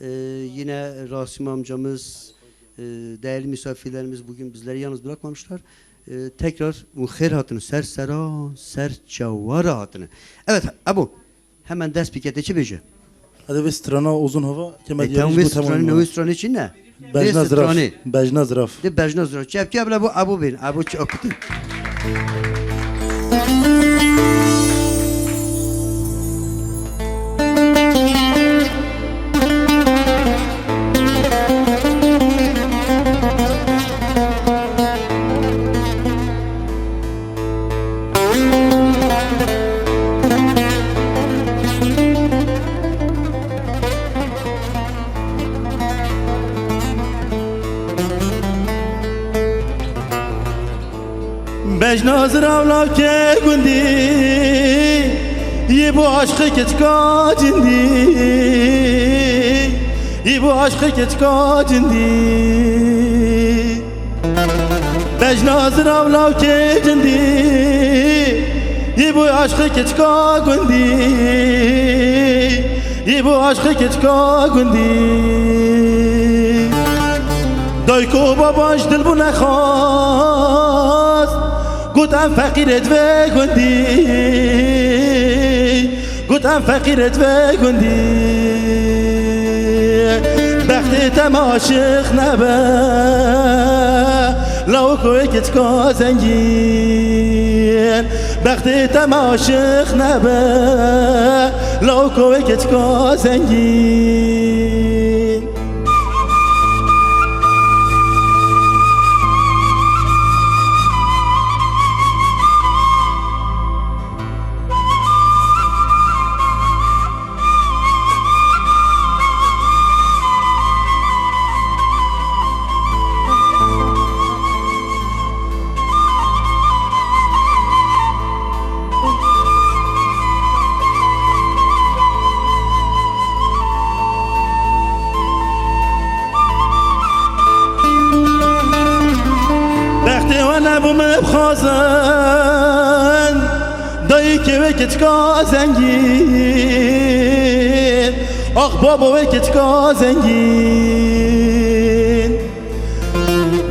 e, yine Rasim amcamız, e, değerli misafirlerimiz bugün bizleri yalnız bırakmamışlar. E, tekrar û xêr hatine, ser sera, ser çewara hatine. Evet, Ebo, hemen dest bike, te çi bêje? Hadi vê strana uzun hava, kema E, diyarî tam ji vê bo tamam strana, nû vê strana çi ne? Bejna Vê ziraf. Stranê. Bejna ziraf. De bejna ziraf. Çepçe bile bu Ebo bin. Ebo çi okutu. Bejna zirav lavkê gundî, yê bo aşqê keçika cindî, yê bo aşqê keçika cindî. Bejna zirav lavkê cindî, yê bo aşqê keçika gundî, yê bo aşqê keçika gundî. Dayko baban ji dil bû nexwast, got em feqîrê divê gundî. Got em feqîrê divê gundî. Bextê te me aşiq nebe, lawiko wê keçika zengîn. Bextê te me aşiq nebe, lawiko wê keçika zengîn. Bextê we nebû min bixwazin, dayikê wê keçika zengîn, ax babo wê keçika zengîn.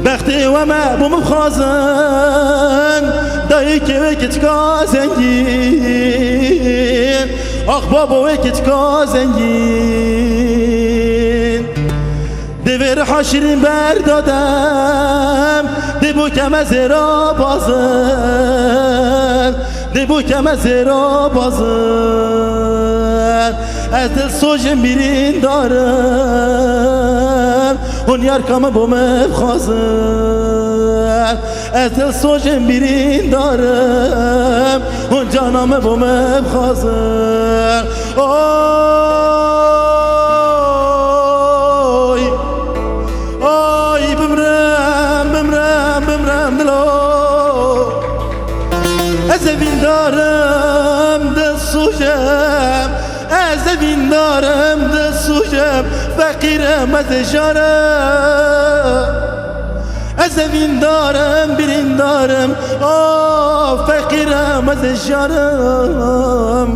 Bextê we me bû min bixwazin, dayikê wê keçika zengîn, ax babo wê keçika zengîn. Dê vê riha şirîn berdadem, dê bo keme zêra bazin, dê bo keme zêra bazin. Ez dilsojim birîndarim, hûn yarka min bo min bixwazin. Ez dilsojim birîndarim, hûn cana min bo min bixwazin. Oy, oy, bimrem, bimrem, bimrem dilo. Ez ê vîndarim, dilsojim. Ez ê vîndarim, dilsojim, feqîrim, ez ê jarim. Ez ê vîndarim, birîndarim, oh, feqîrim, ez ê jarim.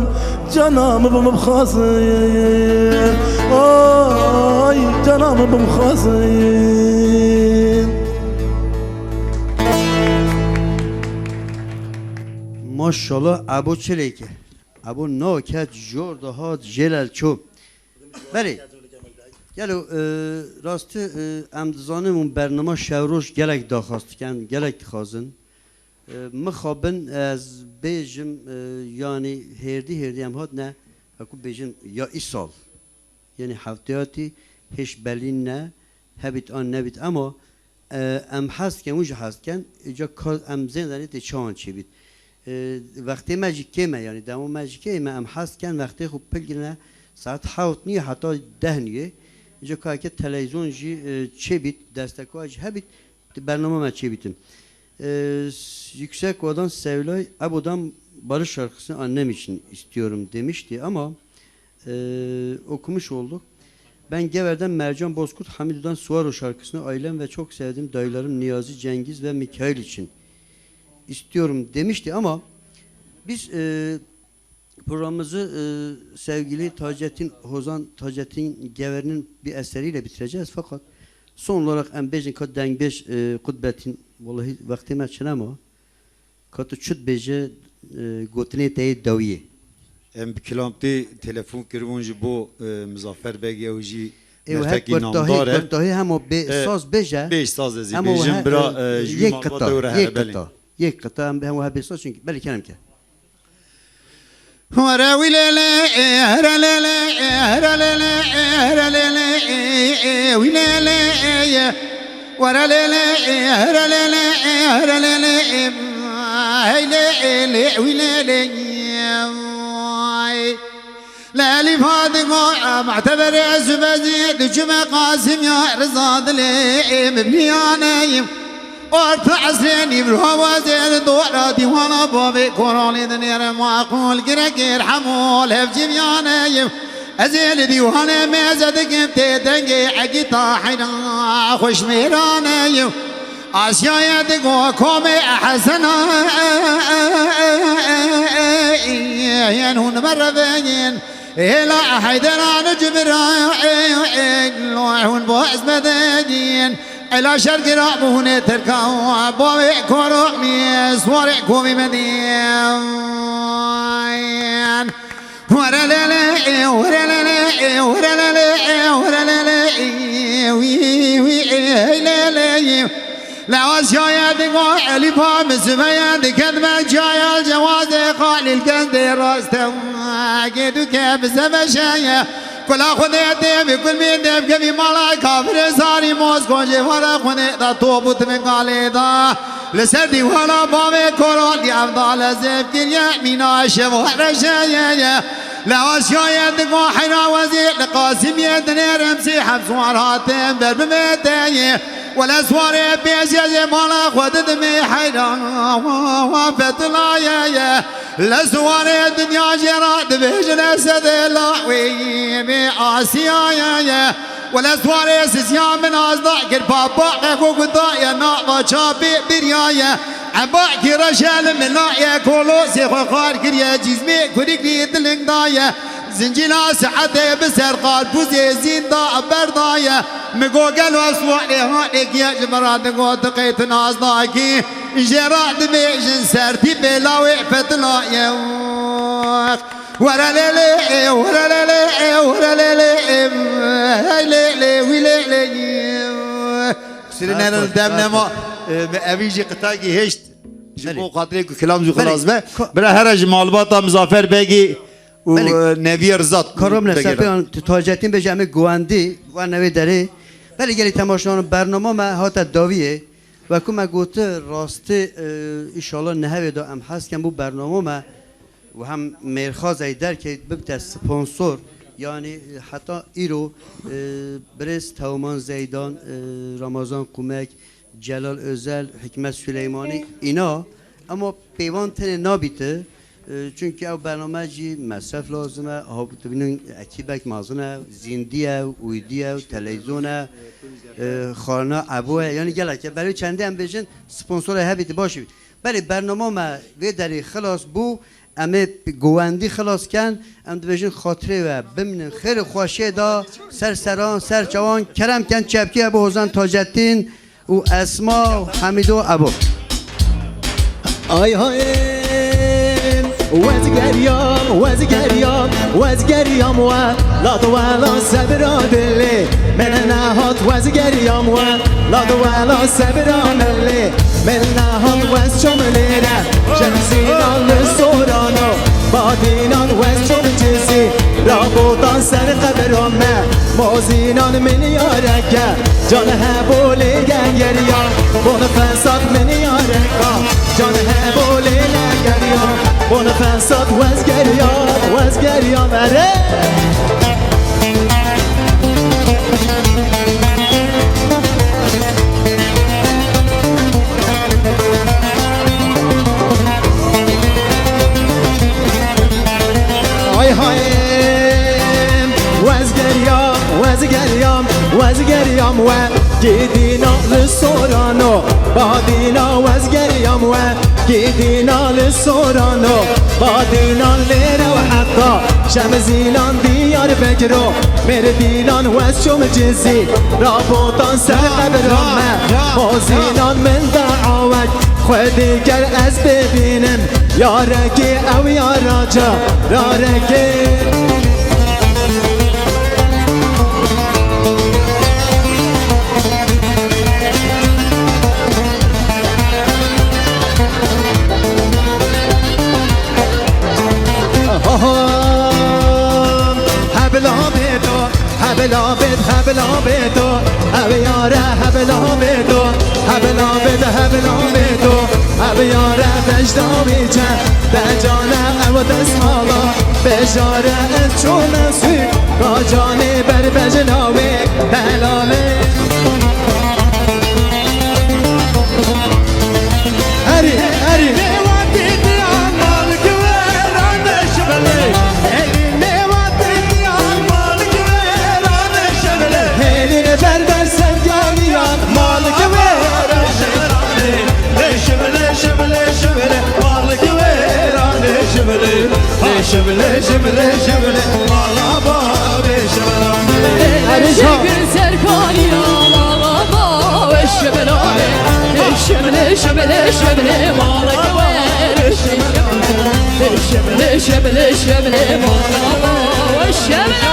Cana min bo min bixwazin, ay, cana min bo min bixwazin. Maşallah, Ebo Çelêke. Ebo naket jor de hat jêlel ço. Belê. Gelo, e, rastî, e, em dizanin hûn bernama şewroj gelek daxwaz dikin, gelek dixwazin. E, mixabin ez bêjim, e, yanî hêrdî hêrdî em hatine, heku bêjin ya îsal. Yanî hefteyatî hêş belî ne, hebît an nebît, ema, e, em hez dikin, hûn jî hez dikin, îca ka em zêndenê tê çawan çêbît. E, wextê me jî kêm e, yanî dema me jî kêm e, em hez dikin, wextê xwe pil girine, saet hewt nîye heta deh nîye. Îca ka heke televîzyon jî, e, çêbît, desteka jî hebît, di bernama me çêbîtin. E, s-, Yüksek Ova'dan Sevilay, Ebo'dan barış şarkısını annem için istiyorum demişti ama, e, okumuş olduk. Ben Gever'den Mercan Bozkurt, Hamido'dan Suaro şarkısını ailem ve çok sevdiğim dayılarım Niyazi, Cengiz ve Mikail için istiyorum demişti ama biz, e, programımızı, e, sevgili Taceddin Hozan, Taceddin Gever'in bir eseriyle bitireceğiz. Fakat son olarak em bêjin ka dengbêj, e, Kutbettin, vallahi wextê me çinema. Ka tu çi dibêje, e, gotinê te yê dawiyê. Em bi kilam tê telefon kiribûn ji bo, e, Muzaffer Beg, ew jî Ê, we hep merfekî kurtahî, namdar e. Kurtahî hema bê E, saz bêje. Bêj saz ez ê Hema we bêjim, he-, bira, e, e, ji wî yek malbata qita, were here, yek belê. Qita, yek qita, em, hema we hep bê saz, çünkü belê kerem ke. Were wî lê lê, here lê lê, here lê lê, here lê lê, wî lê lê, were lê lê, here lê lê, here lê lê, hey lê lê, wî lê lê. Lê Elîfa digo, Muhteberê Zübezî, diçime Qasim ya Rıza dilê, mibniyaneyim. Orta esrê nîvro wazê li dora dîwana bavê koralê dinêre maqûl girek êrhem û levcivyaneyim. Ez ê li dîwanê mêze dikim tê dengê egîta heyra xweşmêraneyim. Asyayê digo komê Hesena yên hûn mereveyên. Hêla Heyderan û Cibrayîl hûn bo ez mededîn. Ela şer gira bûnê Tirka û bavê Koronî, swarê kovî medîn. Were lê lê, were lê lê, were lê lê, were lê lê, wî, wî, ey lê lê. Li Asyayê digo Elîfa miziveye diket me caya cewazê Xalîl kendê raste. Gê duke bize veşeye. Kula Xwedê tê bi kulmî dê bikevî mala kafirê zarî Mosko jê wara Xwedê da top û timin galê da. Li ser dîwana bavê Koralî Evdal ez zêv kiriye mîna şev reşeye. Li Asyayê digo heyra wezî li Qasimiyê dinêrim sî heb swar hatin ber bimêteyê. Wele swarê pêziyê zê mala xwe didimê heyran wa fetilaye ye. Le swarê dinya jê ra dibêjine sedê la wê bê asiyaye ye. Wele swarê sisiya min azda kir papa qe ku gudaye nava çapê biriyaye. Eba ki reşe li min naye kolo sê xwe xar kiriye cîzmê kurikî diling daye. Zincîla sihetê bi ser qalpûzê zînda berdaye. Mi go gelo ez warê hanê giye ji min re digot, tu qey tu nas nakî? Jê re dibêjin ser tîpê lawê fetilaye. Were lê lê, were lê lê, were lê lê, hey lê lê, wî lê lê. Sirî nerin dem nema. E, me evî jî qitakî hêşt. Ji Belê. Bo xatirê ku kilam zû Belê. Xilas be. Ko- Bira here ji malbata Muzaffer Begî. û, Belê. e, Neviye Rizat Karom ne degere. Sepeyan, tu Taceddîn bêje, em ê guwendî, werne wê derê. Belê gelî temaşevan, bernama me hate dawiyê. Wekû me gote rastî, e, înşallah nehewê de em hez ken bû bernama me û hem mêrxaz ey derkeyt bibte sponsor. Yanî, e, heta îro, e, birêz Tewman Zeydan, e, Ramazan Kumek, Celal Özel, Hikmet Süleymanî, îna, ema pêvan tenê nabîte, e, çunkî ew bername jî mesref lazim e, ha, tu bînin ekîbek mezin e, zîndî ye, uydî ye, televîzyon e, e, xalina ebo ye, yanî gelek e. Berê çendê em bêjin, sponsorê hebîtî baş bî. Belê bernama me vê derê xilas bû, Em ê guwendî xilas ken, em dibêjin xatirê we bimînin xêr û xweşiyê de ser seran, ser çawan, kerem ken çepkê ebo Hozan Taceddîn û Esma û Hemîdo ebo. Ay hay, wezgeriyam, wezgeriyam, wezgeriyam we, la dwela sebra dilê, min nehat wezgeriyam we, la dwela sebra milê. Min nehat wez çom lêre, jemzînan li sorano, badînan wez çom cizî, rabotan ser qebra me, mozînan min yareke, can hebo lê gengeriya, bon fesat min yareka, can hebo lê negeriya, bon fesat wez geriya, wez geriya mere. Ay hayim, wezgeriyam, wezgeriyam, wezgeriyam we. Gidîna li sorano, badîna wezgeriyam we. Gidîna li sorano, badîna lêre we heta. Şemzînan diyar bekiro, merdînan wez çom cizî. Rabotan ser qebra me, mozînan min da awek. Xwedî ger ez bibînim, yarekî ew yara ca, yarekî. Aha, hebla bêdo. Hebla bêd, hebla bêdo, ev yare hebla bêdo, hebla bêd, hebla bêdo, ev yare vecda wî çe, decane ew destmala, bejare ez çûme sû, ka canê ber bejna wê, belalê. Herî, herî. Hêlîne ber ber sevgeriyan, malik wê. Şibile, şibile, şibile, malik wê. Şibile, şibile, şibile, mala bavê şibile. Erê çi güzel kariya, mala bavê şibile. Şibile, şibile, şibile, malik wê. Şibile, şibile, şibile, mala bavê şibile.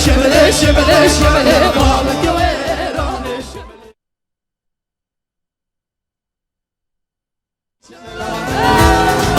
Şibile, şibile, şibile,